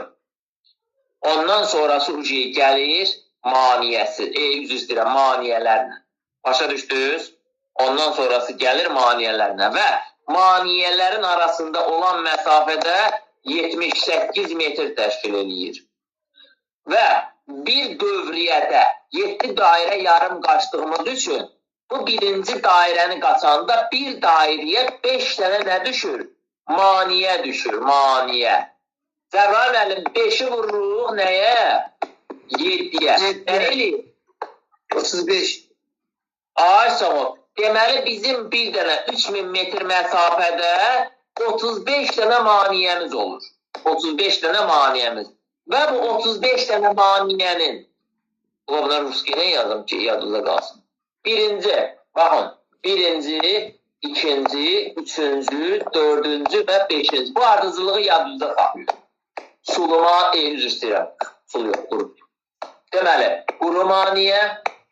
Ondan sonrası gəlir maneəsiz, üzr istəyirəm, maneələrlə. Başa düşdünüz? Ondan sonrası gəlir maneələrlə və maneələrin arasında olan məsafədə 78 metr təşkil eləyir. Və bir dövriyyədə 7 dairə yarım qaçdığımız üçün bu birinci dairəni qaçanda bir dairəyə 5 dənə nə düşür? Maneə düşür, maneə. Cəbrayıl müəllim, 5-i vururuq nəyə? 7-yə. Nə eləyir? 35. Ay sağ ol. Deməli, bizim bir dənə 3000 metr məsafədə 35 dənə maneəmiz olur. 35 dənə maneəmiz. Və bu 35 dənə maneənin, bunlar rusca ilə yazım ki, yadınızda qalsın. Birinci, baxın, birinci, ikinci, üçüncü, dördüncü və beşinci. Bu ardıcılığı yadınızda saxlayın. Suluma, üzr istəyirəm. Sulu yox, quru. Deməli, quru maneə,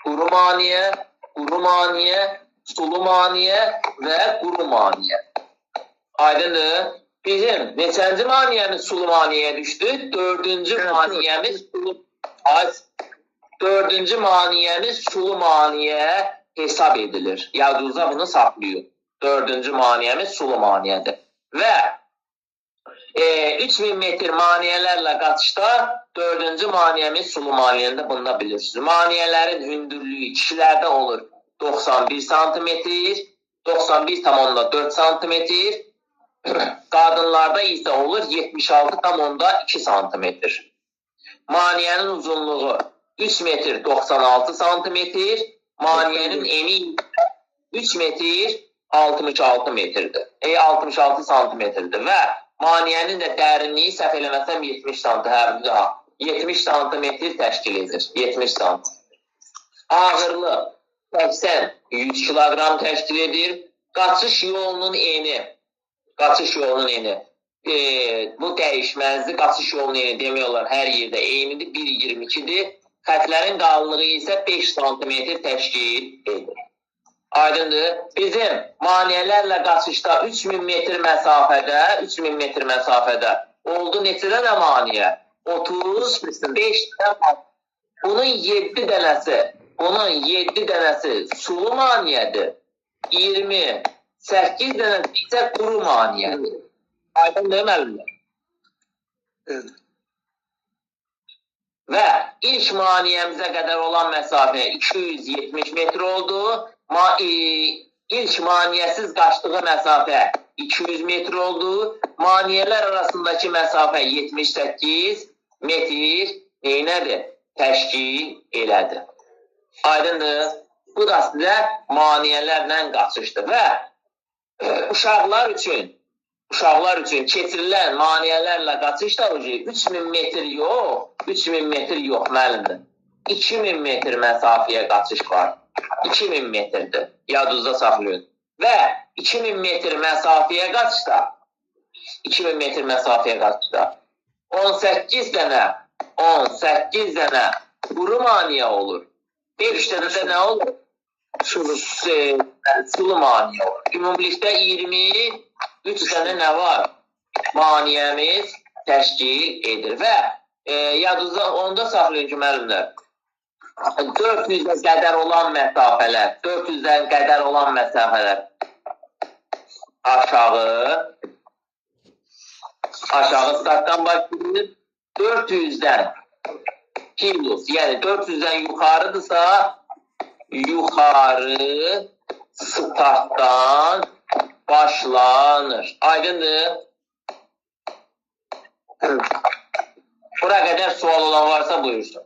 quru maneə, quru maneə, sulu maneə və quru maneə. Aydındır? Bizim neçənci maneəmiz sulu maneəyə düşdü? Dördüncü maneəmiz sulu, dördüncü maneəmiz sulu maneə hesab edilir. Yadınızda bunu saxlayın. Dördüncü maneəmiz sulu maneədir. Və 3000 metr maneələrlə qaçışda dördüncü maneəmiz sulu maneəndə bunu da bilirsiniz. Maneələrin hündürlüyü kişilərdə olur 91 santimetr, 91,4 santimetr, qadınlarda isə olur 76,2 santimetr. Maneənin uzunluğu 3 metr 96 santimetr, maneənin eni 3 metr 66 metrdir. 66 santimetrdir və maneənin də dərinliyi səhv eləməsəm 70 santimetr, 70 santimetr təşkil edir. 70 santimetr. Ağırlıq 80-100 kiloqram təşkil edir. Qaçış yolunun eni, bu dəyişməzdir. Qaçış yolunun eni demək olar hər yerdə eynidir, 1,22-dir. Xətlərin qalınlığı isə 5 santimetr təşkil edir. Aydındır. Bizim maneələrlə qaçışda 3000 metr məsafədə, 3000 metr məsafədə oldu neçə dənə maneə? 35 dənə maneə. Bunun 7 dənəsi, bunun 7 dənəsi sulu maneədir. 28 dənəsi isə quru maneədir. Aydındır müəllimlər? Evet. Və ilk maneəmizə qədər olan məsafə 270 metr oldu. İlk maneəsiz qaçdığı məsafə 200 metr oldu. Maneələr arasındakı məsafə 78 metr neynədir? Təşkil elədi. Aydındır? Bu da sizə maneələrlə qaçışdır və uşaqlar üçün keçirilən maneələrlə qaçış da 3000 metr yox, 3000 metr yox müəllimdir. 2000 metr məsafəyə qaçış var. 2000 metrdir. Yadınızda saxlayın. Və 2000 metr məsafəyə qaçışda 2000 metr məsafəyə qaçışda 18 dənə quru maneə olur. 5 dənə də nə olur? Sulu maneə olur. Ümumilikdə 23 dənə nə var? Maneəmiz təşkil edir və Yadınızda onu da saxlayın ki, müəllimlər. 400-ə qədər olan məsafələr, 400-dən qədər olan məsafələr aşağı startdan başlayır. 400-dən plus, yəni 400-dən yuxarıdırsa, yuxarı startdan başlanır. Aydındır? Evet. Bura qədər sual olan varsa buyursun.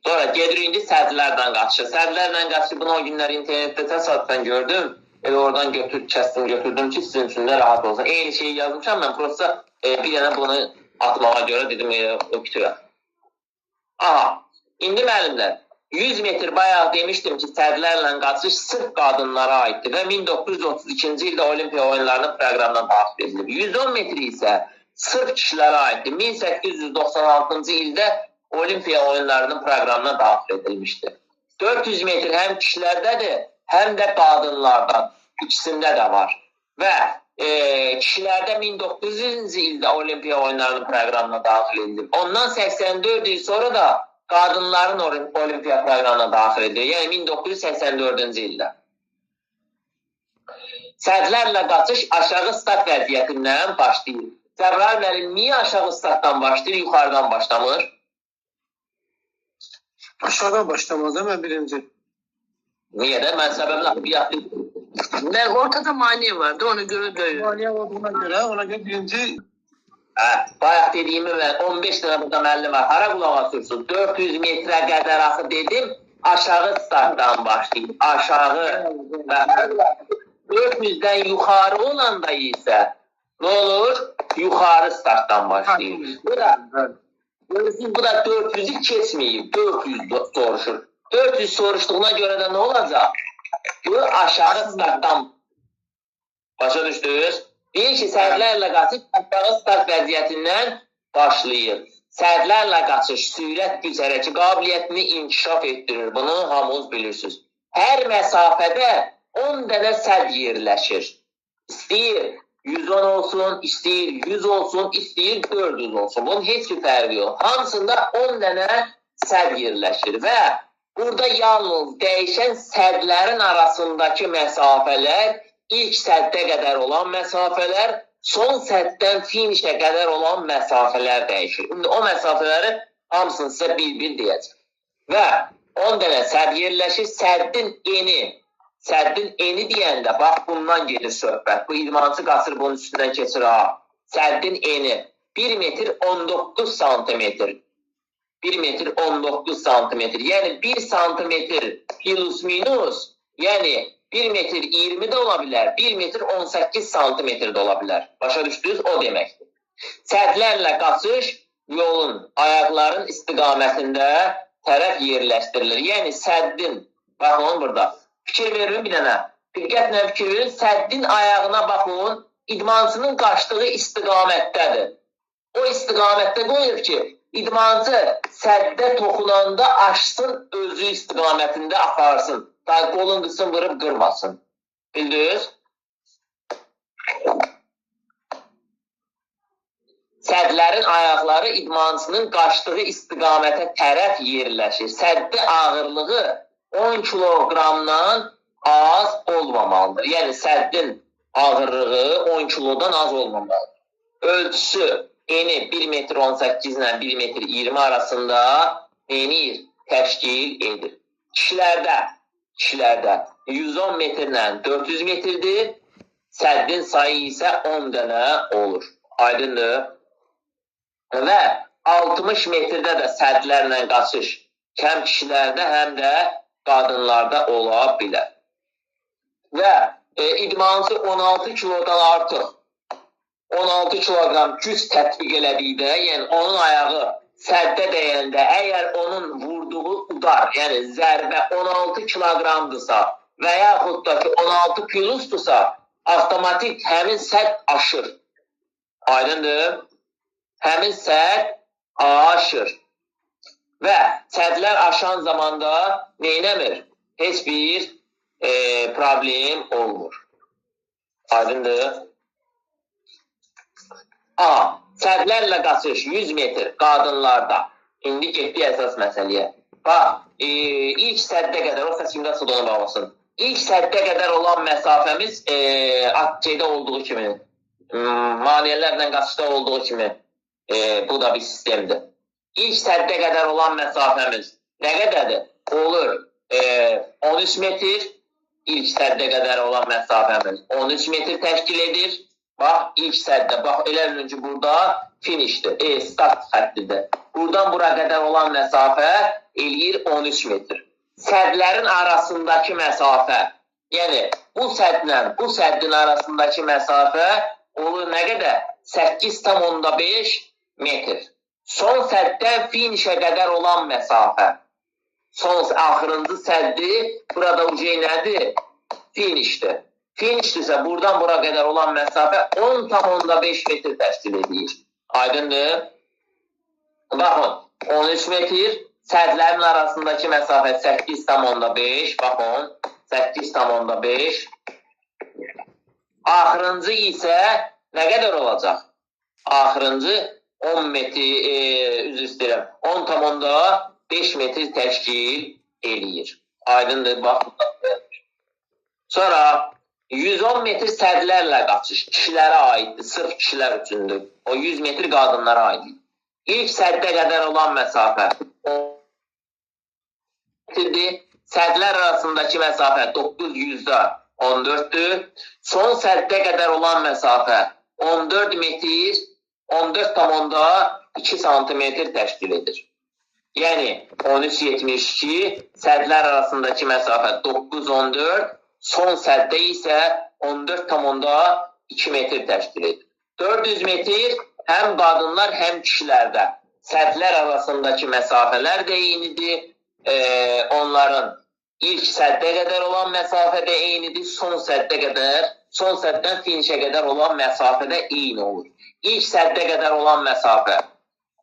Sonra gedirik indi sədlərlə qaçışa. Sədlərlə qaçışı bunu o günlər internetdə təsadüfən gördüm. Elə oradan kəsdim, götürdüm ki, sizin üçün də rahat olsun. Eyni şeyi yazmışam mən, prosta bir dənə bunu atmağa görə dedim, o bitirəm. Aha, indi müəllimlər, 100 metr bayaq demişdim ki, sədlərlə qaçış sırf qadınlara aiddir və 1932-ci ildə Olimpiya oyunlarının proqramına daxil edilib. 110 metr isə sırf kişilərə aiddir. 1896-cı ildə Olimpiya oyunlarının proqramına daxil edilmişdir. 400 metr həm kişilərdədir, həm də qadınlardan. İkisində də var. Və kişilərdə 1900-cü ildə Olimpiya oyunlarının proqramına daxil edilib. Ondan 84 il sonra da qadınların Olimpiya proqramına daxil edilir. Yəni 1984-cü ildə. Sədlərlə qaçış aşağı start vəziyyətindən başlayır. Cəbrayıl müəllim, niyə aşağı startdan başlayır, yuxarıdan başlamır? Aşağıdan başlamaz değil mi birinci? Niyə də? Mən səbəbini bir yaxşı. Ben ortada mani vardı, ona göre döyüyor. Mani olduğuna göre, ona göre birinci... Hə, bayaq dediyimi mən 15 dənə burada müəllim var. Hara qulaq asırsın? 400 metrə qədər axı dedim, aşağı startdan başlayır. Aşağı. 400-dən yuxarı olanda isə nə olur? Yuxarı startdan başlayır. Bu da, görürsünüz, bu da 400-ü keçməyib. 400 soruşur. 400 soruşduğuna görə də nə olacaq? Bu aşağı startdan başa düşdünüz? Deyir ki, sədlərlə qaçış aşağı start vəziyyətindən başlayır. Sədlərlə qaçış sürət güc hərəkət qabiliyyətini inkişaf etdirir. Bunu hamınız bilirsiniz. Hər məsafədə 10 dənə səd yerləşir. İstəyir 110 olsun, istəyir 100 olsun, istəyir 400 olsun. Bunun heç bir fərqi yox. Hamısında 10 dənə səd yerləşir və burada yalnız dəyişən sədlərin arasındakı məsafələr, ilk səddə qədər olan məsafələr, son səddən finişə qədər olan məsafələr dəyişir. İndi o məsafələri hamısını sizə bir-bir deyəcəm. Və 10 dənə sədd yerləşir. Səddin eni, səddin eni deyəndə, bax bundan gedir söhbət. Bu idmançı qaçır, bunun üstündən keçir ha. Səddin eni 1 metr 19 santimetr. 1 metr 19 santimetr. Yəni 1 santimetr plus minus, yəni 1 metr 20 də ola bilər, 1 metr 18 santimetr də ola bilər. Başa düşdünüz? O deməkdir. Sədlərlə qaçış yolun, ayaqların istiqamətində tərəf yerləşdirilir. Yəni səddin, baxın burada, fikir verin bir dənə, diqqətlə fikir verin, səddin ayağına baxın, idmançının qaçdığı istiqamətdədir. O istiqamətdə qoyur ki, idmançı səddə toxunanda aşsın, özü istiqamətində aparsın. Ta qolun qısın vurub qırmasın. Bildiniz? Sədlərin ayaqları idmançının qaçdığı istiqamətə tərəf yerləşir. Səddi ağırlığı 10 kiloqramdan az olmamalıdır. Yəni səddin ağırlığı 10 kilodan az olmamalıdır. Ölçüsü eni 1 metr 18 ilə 1 metr 20 arasında enir, təşkil edir. Kişilərdə 110 metrlə 400 metrdir. Səddin sayı isə 10 dənə olur. Aydındır. Və 60 metrdə də sədlərlə qaçış həm kişilərdə, həm də qadınlarda ola bilər. Və idmançı 16 kilodan artıq 16 kiloqram güc tətbiq elədikdə, yəni onun ayağı səddə dəyəndə, əgər onun vurduğu udar, yəni zərbə 16 kiloqramdırsa və yaxud da ki 16 plusdursa, avtomatik həmin sədd aşır. Aydındır? Həmin sədd aşır. Və sədlər aşan zamanda neynəmir? Heç bir problem olmur. Aydındır? A. Sədlərlə qaçış 100 metr qadınlarda. İndi getdik əsas məsələyə. Bax, ilk səddə qədər, o səs kimdə ona bağlasın. İlk səddə qədər olan məsafəmiz atçeydə olduğu kimi, maneələrlə qaçışda olduğu kimi, bu da bir sistemdir. İlk səddə qədər olan məsafəmiz nə qədərdir? Olur 13 metr. İlk səddə qədər olan məsafəmiz 13 metr təşkil edir. Bax, ilk səddə, bax, elə bilin ki, burada finişdir, start xəttidir. Buradan bura qədər olan məsafə eləyir 13 metr. Sədlərin arasındakı məsafə, yəni bu sədlə bu səddin arasındakı məsafə olur nə qədər? 8,5 metr. Son səddən finişə qədər olan məsafə. Son axırıncı səddi, burada ucey nədir? Finişdir. Finişdirsə, buradan bura qədər olan məsafə 10,5 metr təşkil edir. Aydındır? Baxın, 13 metr, sədlərin arasındakı məsafə 8,5, baxın, 8,5. Axırıncı isə nə qədər olacaq? Axırıncı 10 metr, üzr istəyirəm, 10,5 metr təşkil eləyir. Aydındır, bax. Sonra 110 metr sədlərlə qaçış kişilərə aiddir, sırf kişilər üçündür. O 100 metr qadınlara aiddir. İlk səddə qədər olan məsafə 10 metrdir. Sədlər arasındakı məsafə 9,14-dür. Son səddə qədər olan məsafə 14 metr, 14,2 santimetr təşkil edir. Yəni 13,72, sədlər arasındakı məsafə 9,14, son səddə isə 14,2 metr təşkil edir. 400 metr həm qadınlar, həm kişilərdə sədlər arasındakı məsafələr də eynidir. Onların ilk səddə qədər olan məsafə də eynidir, son səddə qədər, son səddən finişə qədər olan məsafə də eyni olur. İlk səddə qədər olan məsafə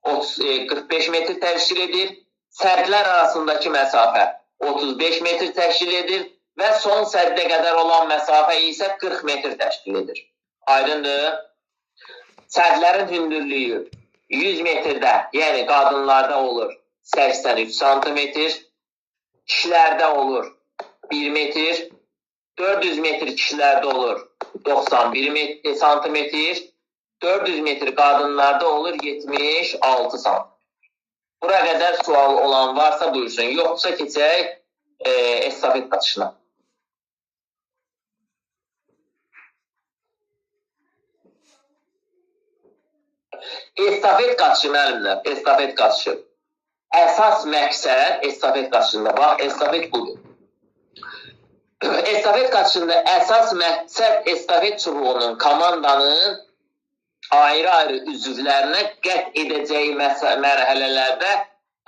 45 metr təşkil edir, sədlər arasındakı məsafə 35 metr təşkil edir və son səddə qədər olan məsafə isə 40 metr təşkil edir. Aydındır? Sədlərin hündürlüyü 100 metrdə, yəni qadınlarda olur 83 santimetr, kişilərdə olur 1 metr, 400 metr kişilərdə olur 91 santimetr, 400 metr qadınlarda olur 76 santimetr. Bura qədər sual olan varsa buyursun, yoxsa keçək estafet qaçışına. Estafet qaçışı müəllimlər, estafet qaçışı. Əsas məqsəd estafet qaçışında, bax, estafet budur. Estafet qaçışında əsas məqsəd estafet çubuğunun, komandanın ayrı-ayrı üzvlərinə qət edəcəyi mərhələlərdə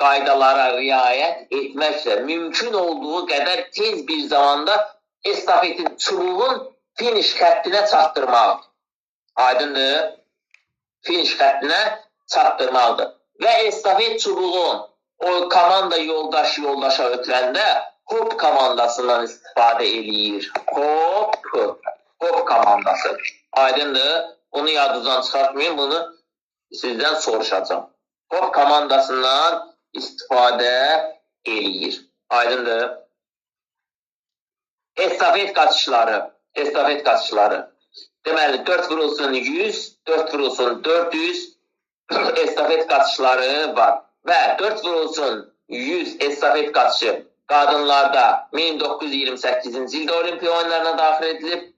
qaydalara riayət etməklə mümkün olduğu qədər tez bir zamanda estafetin çubuğun finiş xəttinə çatdırmaqdır. Aydındır? Finiş xəttinə çatdırmaqdır. Və estafet çubuğun o komanda yoldaş yoldaşa ötürəndə hop komandasından istifadə eləyir. Hop, hop komandası. Aydındır? Bunu yadınızdan çıxartmayın, bunu sizdən soruşacağım. Hop komandasından istifadə eləyir. Aydındır? Estafet qaçışları. Estafet qaçışları. Deməli, 4 vurulsun 100, 4 vurulsun 400 estafet qaçışları var. Və 4 vurulsun 100 estafet qaçışı qadınlarda 1928-ci ildə Olimpiya oyunlarına daxil edilib.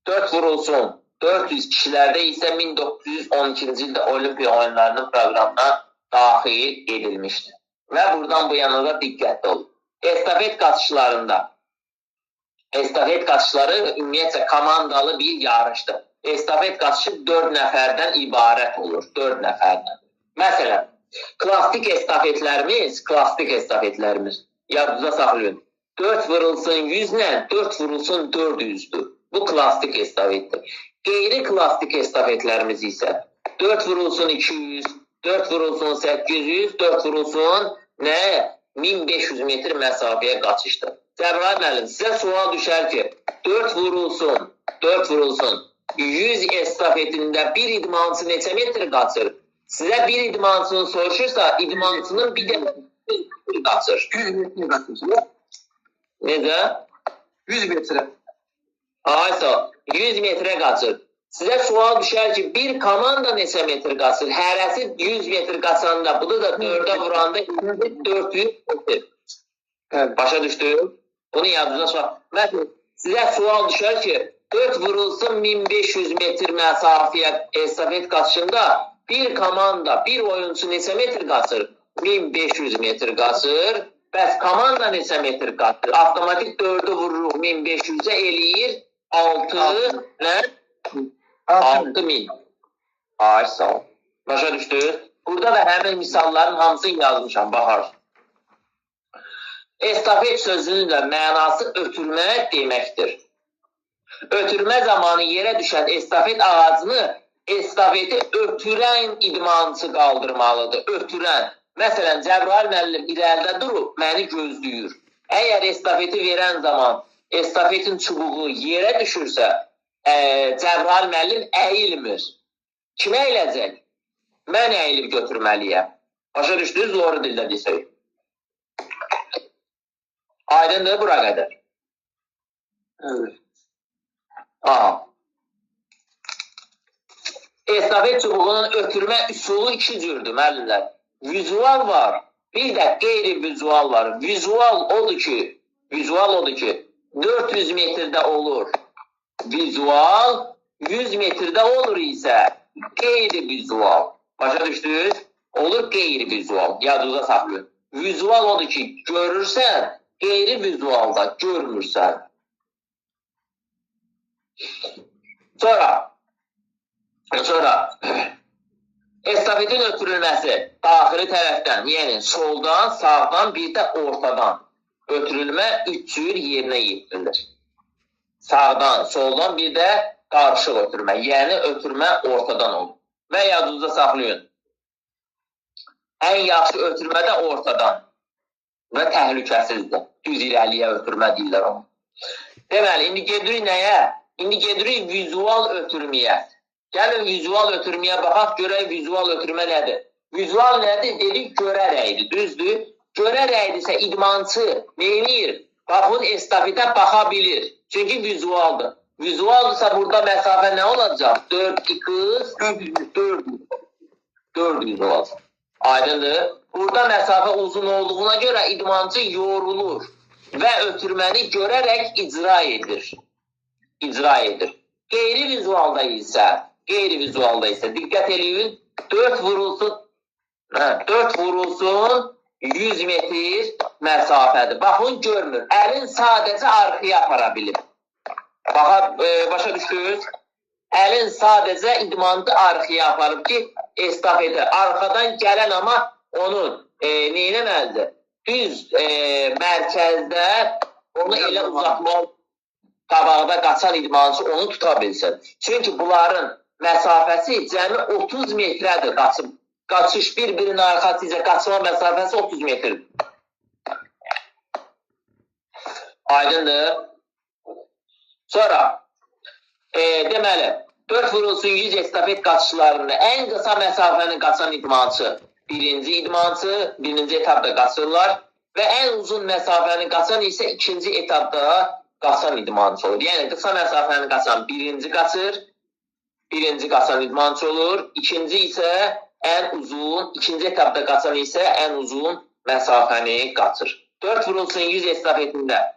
4 vurulsun 400 kişilərdə isə 1912-ci ildə Olimpiya oyunlarının proqramına daxil edilmişdir. Və buradan bu yana da diqqətli olun. Estafet qaçışlarında, estafet qaçışları ümumiyyətcə komandalı bir yarışdır. Estafet qaçışı 4 nəfərdən ibarət olur. 4 nəfərdən. Məsələn, klassik estafetlərimiz, yadınızda saxlayın. 4 vurulsun 100 ilə 4 vurulsun 400-dür. Bu klassik estafetdir. Qeyri klassik estafetlərimiz isə 4 vurulsun 200, 4 vurulsun 800, 4 vurulsun nə? 1500 metr məsafəyə qaçışdır. Cəbrayil müəllim, sizə sual düşər ki, 4 vurulsun, 4 vurulsun 100 estafetində bir idmançı neçə metr qaçır? Sizə bir idmançını soruşursa, idmançının bir də qaçır. 100 metre qaçır. Necə? 100 metre. Aysa, 100 metrə qaçır. Sizə sual düşər ki, bir komanda neçə metr qaçır? Hərəsi 100 metr qaçanda, bunu da 4-ə vuranda 400 metr. Bəli. Başa düşdün? Bunu yadınıza sual. Məsələn, sizə sual düşər ki, 4 vurulsun 1500 metr məsafəyə estafet qaçışında bir komanda, bir oyunçu neçə metr qaçır? 1500 metr qaçır. Bəs komanda neçə metr qaçır? Avtomatik 4-ü vururuq 1500-ə eləyir 6, nə? 6000. Ay sağ ol. Başa düşdünüz? Burada da həmin misalların hamısını yazmışam, baxar. Estafet sözünün də mənası ötürmə deməkdir. Ötürmə zamanı yerə düşən estafet ağacını estafeti ötürən idmançı qaldırmalıdır. Ötürən. Məsələn, Cəbrayıl müəllim irəlidə durub məni gözləyir. Əgər estafeti verən zaman estafetin çubuğu yerə düşürsə, Cəbrayıl müəllim əyilmir. Kimə əyiləcək? Mən əyilib götürməliyəm. Başa düşdünüz? Doğru dildə desək. Aydındır bura qədər. Evet. Aha. Estafet çubuğunun ötürmə üsulu iki cürdür müəllimlər. Vizual var, bir də qeyri-vizual var. Vizual odur ki, 400 metrdə olur. Vizual 100 metrdə olur isə qeyri-vizual. Başa düşdünüz? Olur qeyri-vizual. Yadınıza saxlayın. Vizual odur ki, görürsən, qeyri-vizualda görmürsən. Sonra estafetin ötürülməsi daxili tərəfdən, yəni soldan, sağdan, bir də ortadan ötürülmə üç cür yerinə yetirilir. Sağdan, soldan, bir də qarışıq ötürmə, yəni ötürmə ortadan olur. Və yadınızda saxlayın. Ən yaxşı ötürmə də ortadan və təhlükəsizdir. Düz irəliyə ötürmə deyirlər onu. Deməli, indi gedirik nəyə? İndi gedirik vizual ötürməyə. Gəlin vizual ötürməyə baxaq, görək vizual ötürmə nədir? Vizual nədir? Dedik, görərəkdir, düzdür. Görərəkdirsə idmançı neynir? Baxın, estafetə baxa bilir. Çünki vizualdır. Vizualdırsa burada məsafə nə olacaq? 4, 2, 4, 400 olacaq. Aydındır. Burada məsafə uzun olduğuna görə idmançı yorulur və ötürməni görərək icra edir. İcra edir. Qeyri-vizualda isə, diqqət eləyin, 4 vurulsun, 4 vurulsun 100 metr məsafədir. Baxın, görmür. Əlin sadəcə arxaya apara bilir. Başa düşdünüz? Əlin sadəcə idmançı arxaya aparıb ki, estafetə. Arxadan gələn amma onun neynəməlidir? Düz mərkəzdə onu elə uzatmalı, qabaqda qaçan idmançı onu tuta bilsin. Çünki bunların məsafəsi cəmi 30 metrədir. Qaçış bir-birinin arxasıca qaçma məsafəsi 30 metrdir. Aydındır. Sonra, deməli, 4 vurulsun 100 estafet qaçışlarında ən qısa məsafəni qaçan idmançı, birinci idmançı, birinci etapda qaçırlar və ən uzun məsafəni qaçan isə ikinci etapda qaçan idmançı olur. Yəni, qısa məsafəni qaçan birinci qaçır, birinci qaçan idmançı olur, ikinci isə ən uzun, ikinci etapda qaçan isə ən uzun məsafəni qaçır. 4 vurulsun 100 estafetində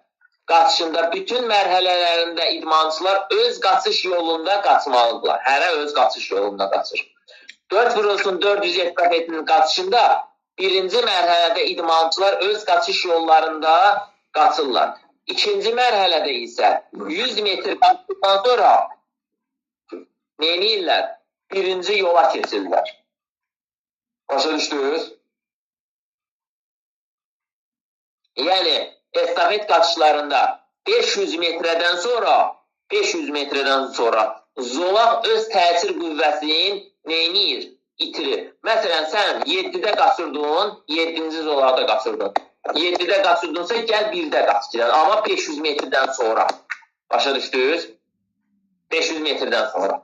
qaçışında bütün mərhələlərində idmançılar öz qaçış yolunda qaçmalıdırlar. Hərə öz qaçış yolunda qaçır. 4 vurulsun 400 estafetinin qaçışında birinci mərhələdə idmançılar öz qaçış yollarında qaçırlar. İkinci mərhələdə isə 100 metr qaçdıqdan sonra neyniyirlər? Birinci yola keçirlər. Başa düşdünüz? Yəni, estafet qaçışlarında 500 metrədən sonra zolaq öz təsir qüvvəsini neyniyir? İtirir. Məsələn, sən 7-də qaçırdın, 7-ci zolaqda qaçırdın. 7-də qaçırdınsa, gəl 1-də qaç. Amma 500 metrdən sonra. Başa düşdünüz? 500 metrdən sonra.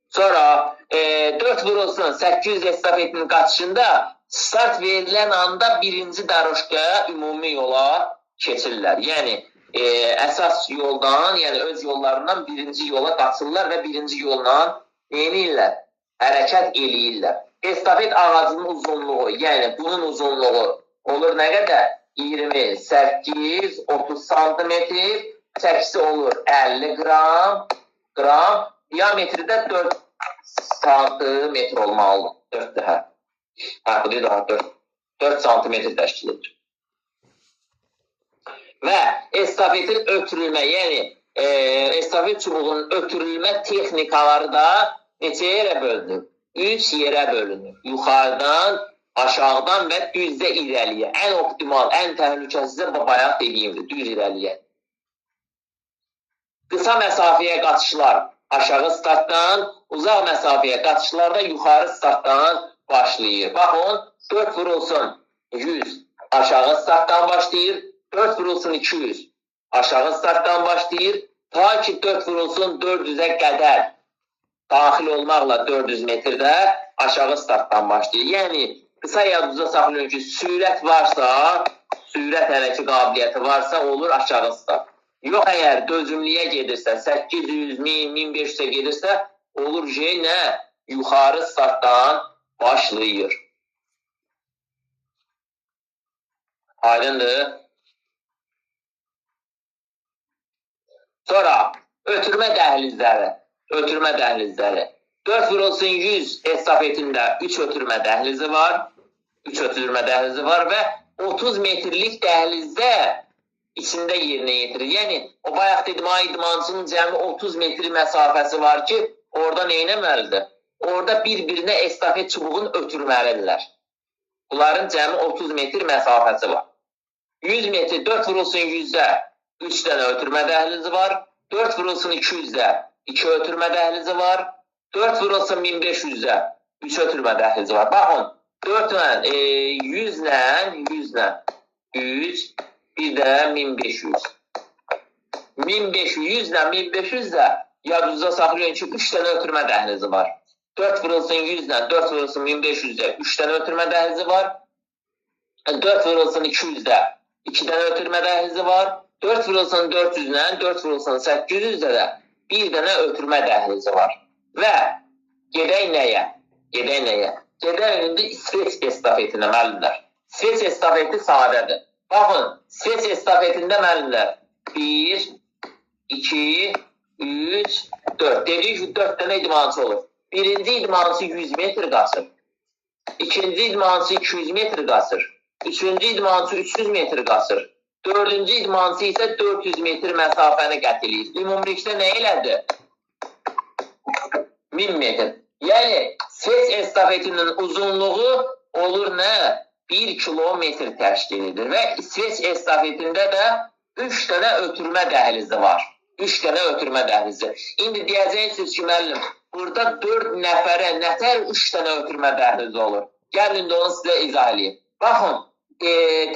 Sonra 4 vurulsun 800 estafetinin qaçışında start verilən anda birinci daroşkaya ümumi yola keçirlər. Yəni əsas yoldan, yəni öz yollarından birinci yola qaçırlar və birinci yolla neynirlər? Hərəkət eləyirlər. Estafet ağacının uzunluğu, yəni bunun uzunluğu olur nə qədər? 28, 30 santimetr, çəkisi olur 50 qram, diametri də 4 santimetr olmalıdır. 4 daha. Hə, bu deyil daha 4 santimetr təşkil edir. Və estafetin ötürülmə, yəni estafet çubuğunun ötürülmə texnikaları da neçə yerə bölünür? 3 yerə bölünür. Yuxarıdan, aşağıdan və düzdə irəliyə. Ən optimal, ən təhlükəsiz də bayaq dediyimdir, düz irəliyə. Qısa məsafəyə qaçışlar aşağı startdan, uzaq məsafəyə qaçışlar da yuxarı startdan başlayır. Baxın, 4 vurulsun 100 aşağı startdan başlayır, 4 vurulsun 200 aşağı startdan başlayır, ta ki 4 vurulsun 400-ə qədər daxil olmaqla 400 metrdə aşağı startdan başlayır. Yəni, qısa yadınızda saxlayın ki, sürət varsa, sürət hələ ki qabiliyyəti varsa olur aşağı start. Yox, əgər dözümlüyə gedirsə, 800, 1000, 1500-ə gedirsə, olur ki, nə? Yuxarı startdan başlayır. Aydındır. Sonra ötürmə dəhlizləri. Ötürmə dəhlizləri. 4 vurulsun 100 estafetində 3 ötürmə dəhlizi var. 3 ötürmə dəhlizi var və 30 metrlik dəhlizdə içində yerinə yetirir. Yəni, o bayaq dedim, ay idmançının cəmi 30 metr məsafəsi var ki, orada nə etməlidir? Orada bir-birinə estafet çubuğunu ötürməlidirlər. Bunların cəmi 30 metr məsafəsi var. 100 metr, 4 vurulsun 100-də 3 dənə ötürmə dəhlizi var. 4 vurulsun 200-də 2 ötürmə dəhlizi var. 4 vurulsun 1500-də 3 ötürmə dəhlizi var. Baxın, 4 ilə, 100 ilə, 100 ilə, 3, bir də 1500. 1500 ilə 1500 də yadınızda saxlayın ki, 3 dənə ötürmə dəhlizi var. 4 vurulsun 100 ilə, 4 vurulsun 1500-də 3 dənə ötürmə dəhlizi var. 4 vurulsun 200-də 2 dənə ötürmə dəhlizi var. 4 vurulsun 400 ilə, 4 vurulsun 800-də də 1 dənə ötürmə dəhlizi var. Və gedək nəyə? Gedək nəyə? Gedək indi İsveç estafetinə, müəllimlər. İsveç estafeti sadədir. Baxın, İsveç estafetində müəllimlər 1, 2, 3, 4. Dedik ki, 4 dənə idmançı olur. Birinci idmançı 100 metr qaçır. İkinci idmançı 200 metr qaçır. Üçüncü idmançı 300 metr qaçır. Dördüncü idmançı isə 400 metr məsafəni qət eləyir. Ümumilikdə nə elədi? 1000 metr. Yəni, İsveç estafetinin uzunluğu olur nə? 1 kilometr təşkil edir. Və İsveç estafetində də 3 dənə ötürmə dəhlizi var. 3 dənə ötürmə dəhlizi. İndi deyəcəksiniz ki, müəllim, burada 4 nəfərə nətər 3 dənə ötürmə dəhlizi olur. Gəlin indi onu sizə izah eləyim. Baxın,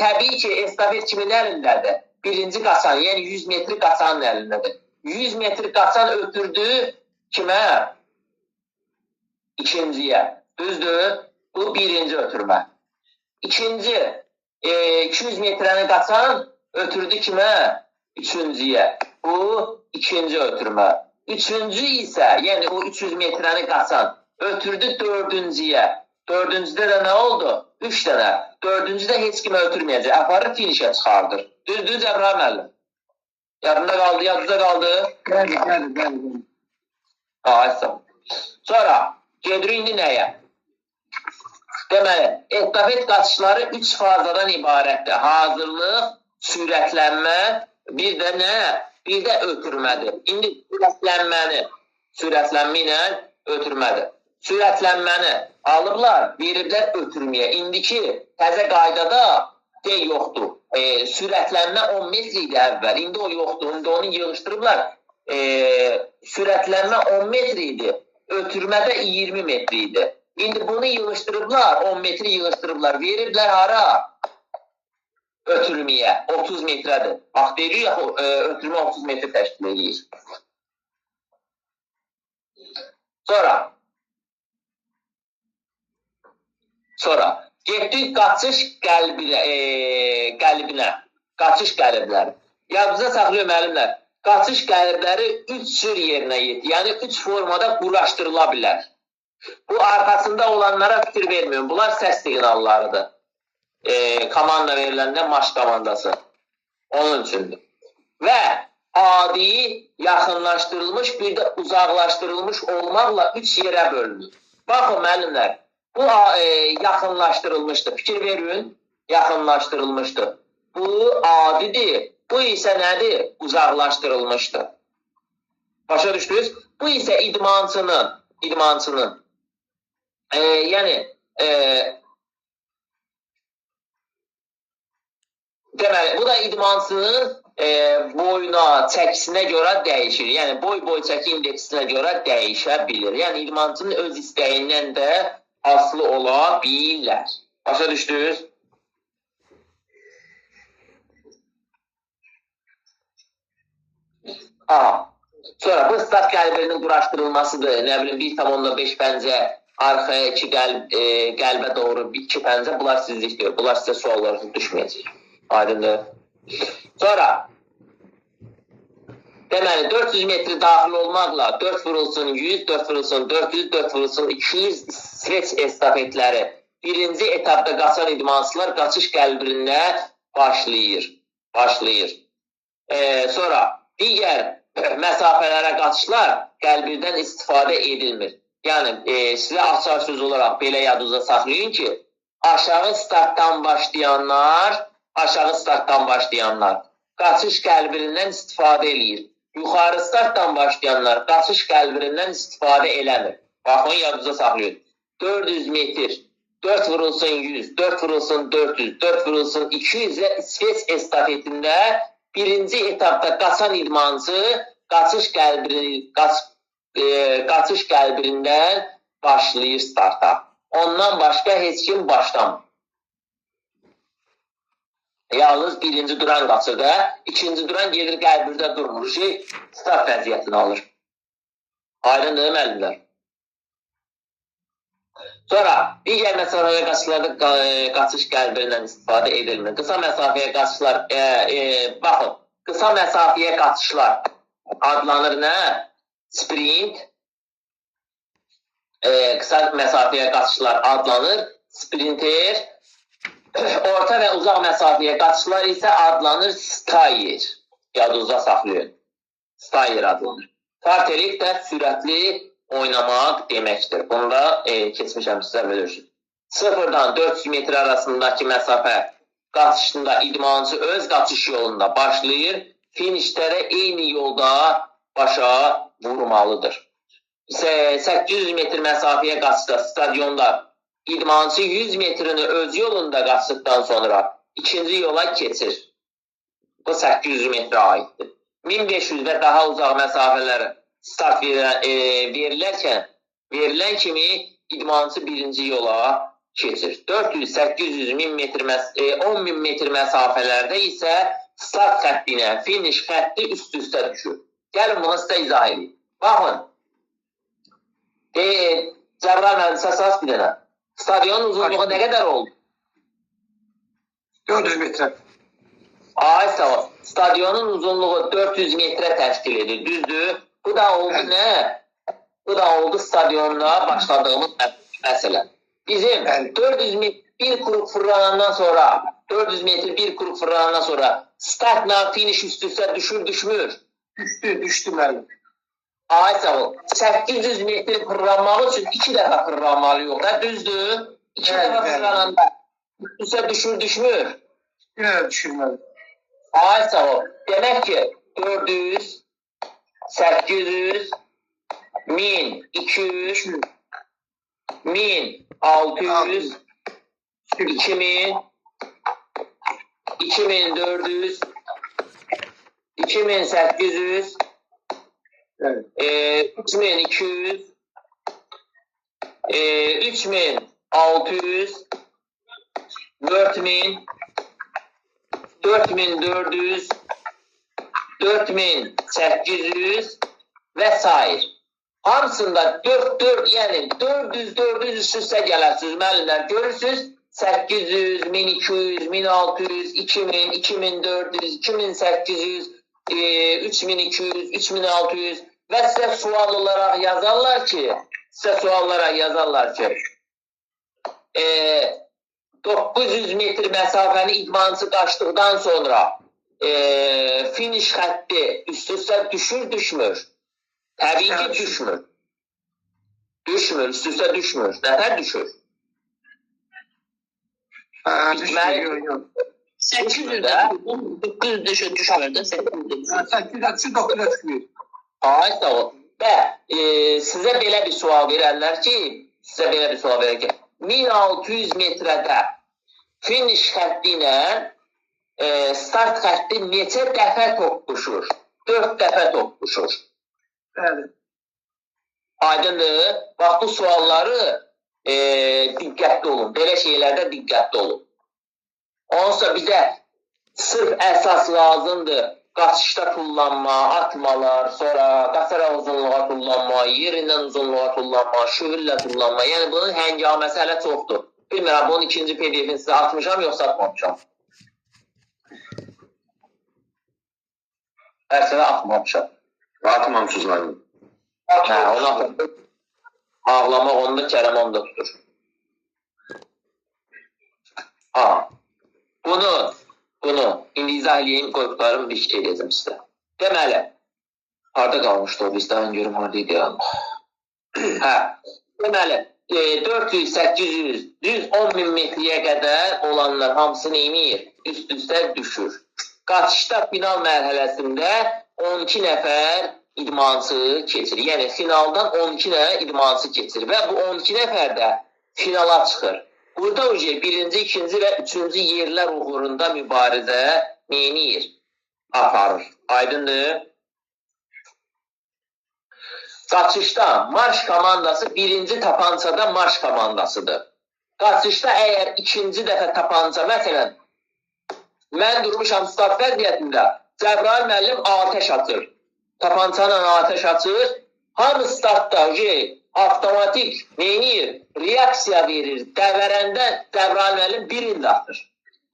təbii ki, estafet kimin əlindədir? Birinci qaçan, yəni 100 metr qaçanın əlindədir. 100 metr qaçan ötürdü kimə? İkinciyə. Düzdür? Bu birinci ötürmə. İkinci, 200 metrəni qaçan ötürdü kimə? Üçüncüyə. Bu ikinci ötürmə. Üçüncü isə, yəni o 300 metrəni qaçan ötürdü dördüncüyə. Dördüncüdə də nə oldu? 3 dənə. Dördüncüdə heç kimə ötürməyəcək. Aparır, finişə çıxardır. Düzdür, Cəbrayıl müəllim? Yadında qaldı, yadınızda qaldı? Bəli, bəli, bəli. Ay, sağ ol. Sonra gedirik indi nəyə? Deməli, estafet qaçışları 3 fazadan ibarətdir. Hazırlıq, sürətlənmə, bir də nə? Bir də ötürmədir. İndi sürətlənməni, sürətlənmə ilə ötürmədir. Sürətlənməni alıblar, veriblər ötürməyə. İndiki təzə qaydada D yoxdur. Sürətlənmə 10 metr idi əvvəl. İndi o yoxdur. İndi onu yığışdırıblar. Sürətlənmə 10 metr idi. Ötürmədə 20 metr idi. İndi bunu yığışdırıblar, 10 metri yığışdırıblar. Veriblər hara? Ötürməyə 30 metrədir. Bax, deyirik, ötürmə 30 metr təşkil edir. Sonra getdik qaçış qəlbinə. Qaçış qəlibləri. Yadınıza saxlayın müəllimlər. Qaçış qəlibləri 3 cür yerinə yetir. Yəni 3 formada quraşdırıla bilər. Bu arxasında olanlara fikir vermiyorum. Bunlar səs siqnallarıdır. Komanda veriləndə marş komandası. Onun üçündür. Və adi, yaxınlaşdırılmış, bir də uzaqlaşdırılmış olmaqla 3 yerə bölünür. Baxın müəllimlər, bu yaxınlaşdırılmışdır. Fikir verin, yaxınlaşdırılmışdır. Bu adidir. Bu isə nədir? Uzaqlaşdırılmışdır. Başa düşdünüz? Bu isə idmançının yəni deməli, bu da idmançının boyuna, çəkisinə görə dəyişir. Yəni, boy çəki indeksinə görə dəyişə bilir. Yəni, idmançının öz istəyindən də asılı ola bilər. Başa düşdünüz? Sonra bu start qəlbinin quraşdırılmasıdır. Nə bilim, 1,5 pəncə, arxaya 2 qəlbə doğru 2 pəncə. Bunlar sizlikdir. Bunlar sizə suallar düşməyəcək. Aydındır. Sonra deməli, 400 metr daxil olmaqla 4 vurulsun 100, 4 vurulsun 400, 4 vurulsun 200 İsveç estafetləri. Birinci etapda qaçan idmançılar qaçış qəlbində başlayır. Sonra digər məsafələrə qaçışlar qəlbirdən istifadə edilmir. Yəni, sizə açar söz olaraq belə yadınıza saxlayın ki, aşağı startdan başlayanlar qaçış qəlbirindən istifadə eləyir. Yuxarı startdan başlayanlar qaçış qəlbirindən istifadə eləmir. Baxın, yadınıza saxlayın. 400 metr, 4 vurulsun 100, 4 vurulsun 400, 4 vurulsun 200 və İsveç estafetində birinci etapda qaçan idmançı qaçış qəlbirindən başlayır starta. Ondan başqa heç kim başlamır. Yalnız birinci duran qaçır da, ikinci duran gedir qəlbirdə durmur. Start vəziyyətini alır. Aydındır müəllimlər. Sonra digər məsafəyə qaçışlarda qaçış qəlbirindən istifadə edilmir. Qısa məsafəyə qaçışlar, baxın, qısa məsafəyə qaçışlar adlanır nə? Sprint. Qısa məsafəyə qaçışlar adlanır. Sprinter. Orta və uzaq məsafəyə qaçışlar isə adlanır stayer. Yadınızda saxlayın. Stayer adlanır. Fartelik də sürətli oynamaq deməkdir. Bunu da keçmişəm sizə bilirsiniz. 0-dan 400 metr arasındakı məsafə qaçışında idmançı öz qaçış yolunda başlayır. Finişdə də eyni yolda başa vurmalıdır. 800 metr məsafəyə qaçışda stadionda idmançı 100 metrini öz yolunda qaçdıqdan sonra ikinci yola keçir. Bu 800 metrə aiddir. 1500 və daha uzaq məsafələrə start verilən kimi idmançı birinci yola keçir. 400, 800, 1000 metr, 10.000 metr məsafələrdə isə start xətti ilə finish xətti üst-üstə düşür. Gəlin bunu sizə izah edeyim. Baxın, Cəbrayil müəllim, səs bir dənə. Stadionun uzunluğu nə qədər oldu? 400 metrə. Ay sağ ol. Stadionun uzunluğu 400 metrə təşkil edir. Düzdür? Bu da oldu nə? Bu da oldu stadionda başladığımız məsələ. Bizim 400 metr bir kurup fırlanandan sonra 400 metr bir kurup fırlanandan sonra startla finish üst-üstə düşür, düşmür? Düşdü müəllim. Ay sağ ol. 800 metr fırlanmaq üçün 2 dəfə fırlanmalıyıq da, düzdür? 2 dəfə fırlananda üst-üstə düşür, düşmür? Yenə düşür müəllim. Ay sağ ol. Demək ki 400, 800, 1200, 1600, 2000, 2400, 2800, 3200, 3600, 4000, 4400, 4800 və sair. Hamısında 4, 4, yəni 400, 400 üst-üstə gələsiniz müəllimlər. Görürsünüz, 800, 1200, 1600, 2000, 2400, 2800, 3200, 3600 və sizə sual olaraq yazarlar ki, 900 metr məsafəni idmançı qaçdıqdan sonra finiş xətti üst-üstə düşür, düşmür. Təbii ki, düşmür. Düşmür, üst-üstə düşmür. Nətər düşür? Düşmür. 800-də, 900-də düşmür də, 800-də düşür. 800-də düşür, 900-də düşmür. Ay, sağ ol. Və sizə belə bir sual verərlər ki, 1600 metrədə finiş xətti ilə start xətti neçə dəfə toqquşur? 4 dəfə toqquşur. Bəli. Aydındır. Bax, bu sualları diqqətli olun. Belə şeylərdə diqqətli olun. Onsa bizə sırf əsas lazımdır. Qaçışda tullanma, atmalar, sonra qaçaraq uzunluğa tullanma, yerindən uzunluğa tullanma, şüurla tullanma. Yəni, bunun həngaməsi hələ çoxdur. Bilmirəm, bunun ikinci PDF-ini sizə atmışam, yoxsa atmamışam. Hər sənə atmamışam. Atmamışız müəllim. Hə, onu atmamışam. Ağlamaq onda, Kərəm onda tutur. Ha, bunu indi izah eləyim, qoyuqlarım bir şey eləyəcəm sizə. Deməli, harada qalmışdı o bizdən, görüm harada idi. Hə, deməli, 400, 800, 110 min metriyə qədər olanlar hamısı neyniyir? Üst-üstə düşür. Qaçışda final mərhələsində 12 nəfər idmançı keçir. Yəni, finaldan 12 nəfər idmançı keçir və bu 12 nəfər də finala çıxır. Burada birinci, ikinci və üçüncü yerlər uğrunda mübarizə neyniyir? Aparır. Aydındır. Qaçışda marş komandası birinci tapançada marş komandasıdır. Qaçışda əgər ikinci dəfə tapança, məsələn, mən durmuşam start vəziyyətində, Cəbrayıl müəllim atəş açır. Tapançanla atəş açır. Hamı startda avtomatik neyniyir? Reaksiya verir. Dəvərəndə Cəbrayıl müəllim birini atır.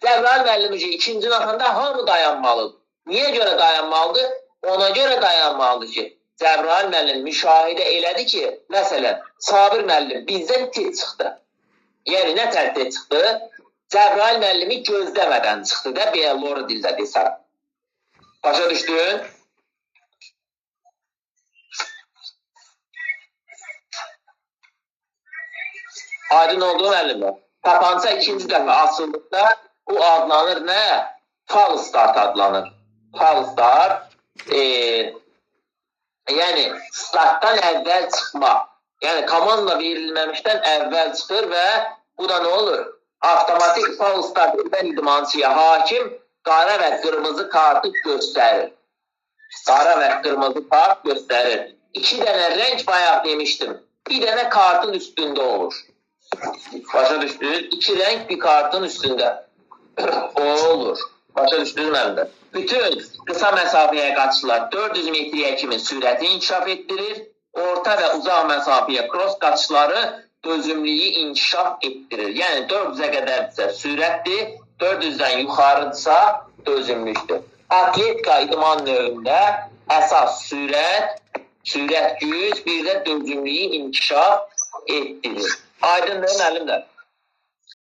Cəbrayıl müəllim ikincini atanda hamı dayanmalıdır. Niyə görə dayanmalıdır? Ona görə dayanmalıdır ki, Cəbrayıl müəllim müşahidə elədi ki, məsələn, Sabir müəllim bizdən tez çıxdı. Yəni, nə tər tez çıxdı? Cəbrayıl müəllimi gözləmədən çıxdı da, belə loru dildə desəm. Başa düşdün? Aydın oldu müəllimlər. Tapança ikinci dəfə açıldıqda bu adlanır nə? Fal start adlanır. Fal start, yəni startdan əvvəl çıxma. Yəni komanda verilməmişdən əvvəl çıxır və bu da nə olur? Avtomatik fal start edən idmançıya hakim qara və qırmızı kartı göstərir. Qara və qırmızı kart göstərir. İki dənə rəng bayaq demişdim. Bir dənə kartın üstündə olur. Başa düşdünüz? İki rəng bir kartın üstündə olur. Başa düşdünüz müəllimlər? Bütün qısa məsafəyə qaçışlar 400 metriyə kimi sürəti inkişaf etdirir. Orta və uzaq məsafəyə cross qaçışları dözümlüyü inkişaf etdirir. Yəni 400-ə qədərdirsə sürətdir, 400-dən yuxarıdırsa dözümlükdür. Atletika idman növündə əsas sürət, sürət güc, bir də dözümlüyü inkişaf etdirir. Aydındır müəllimlər?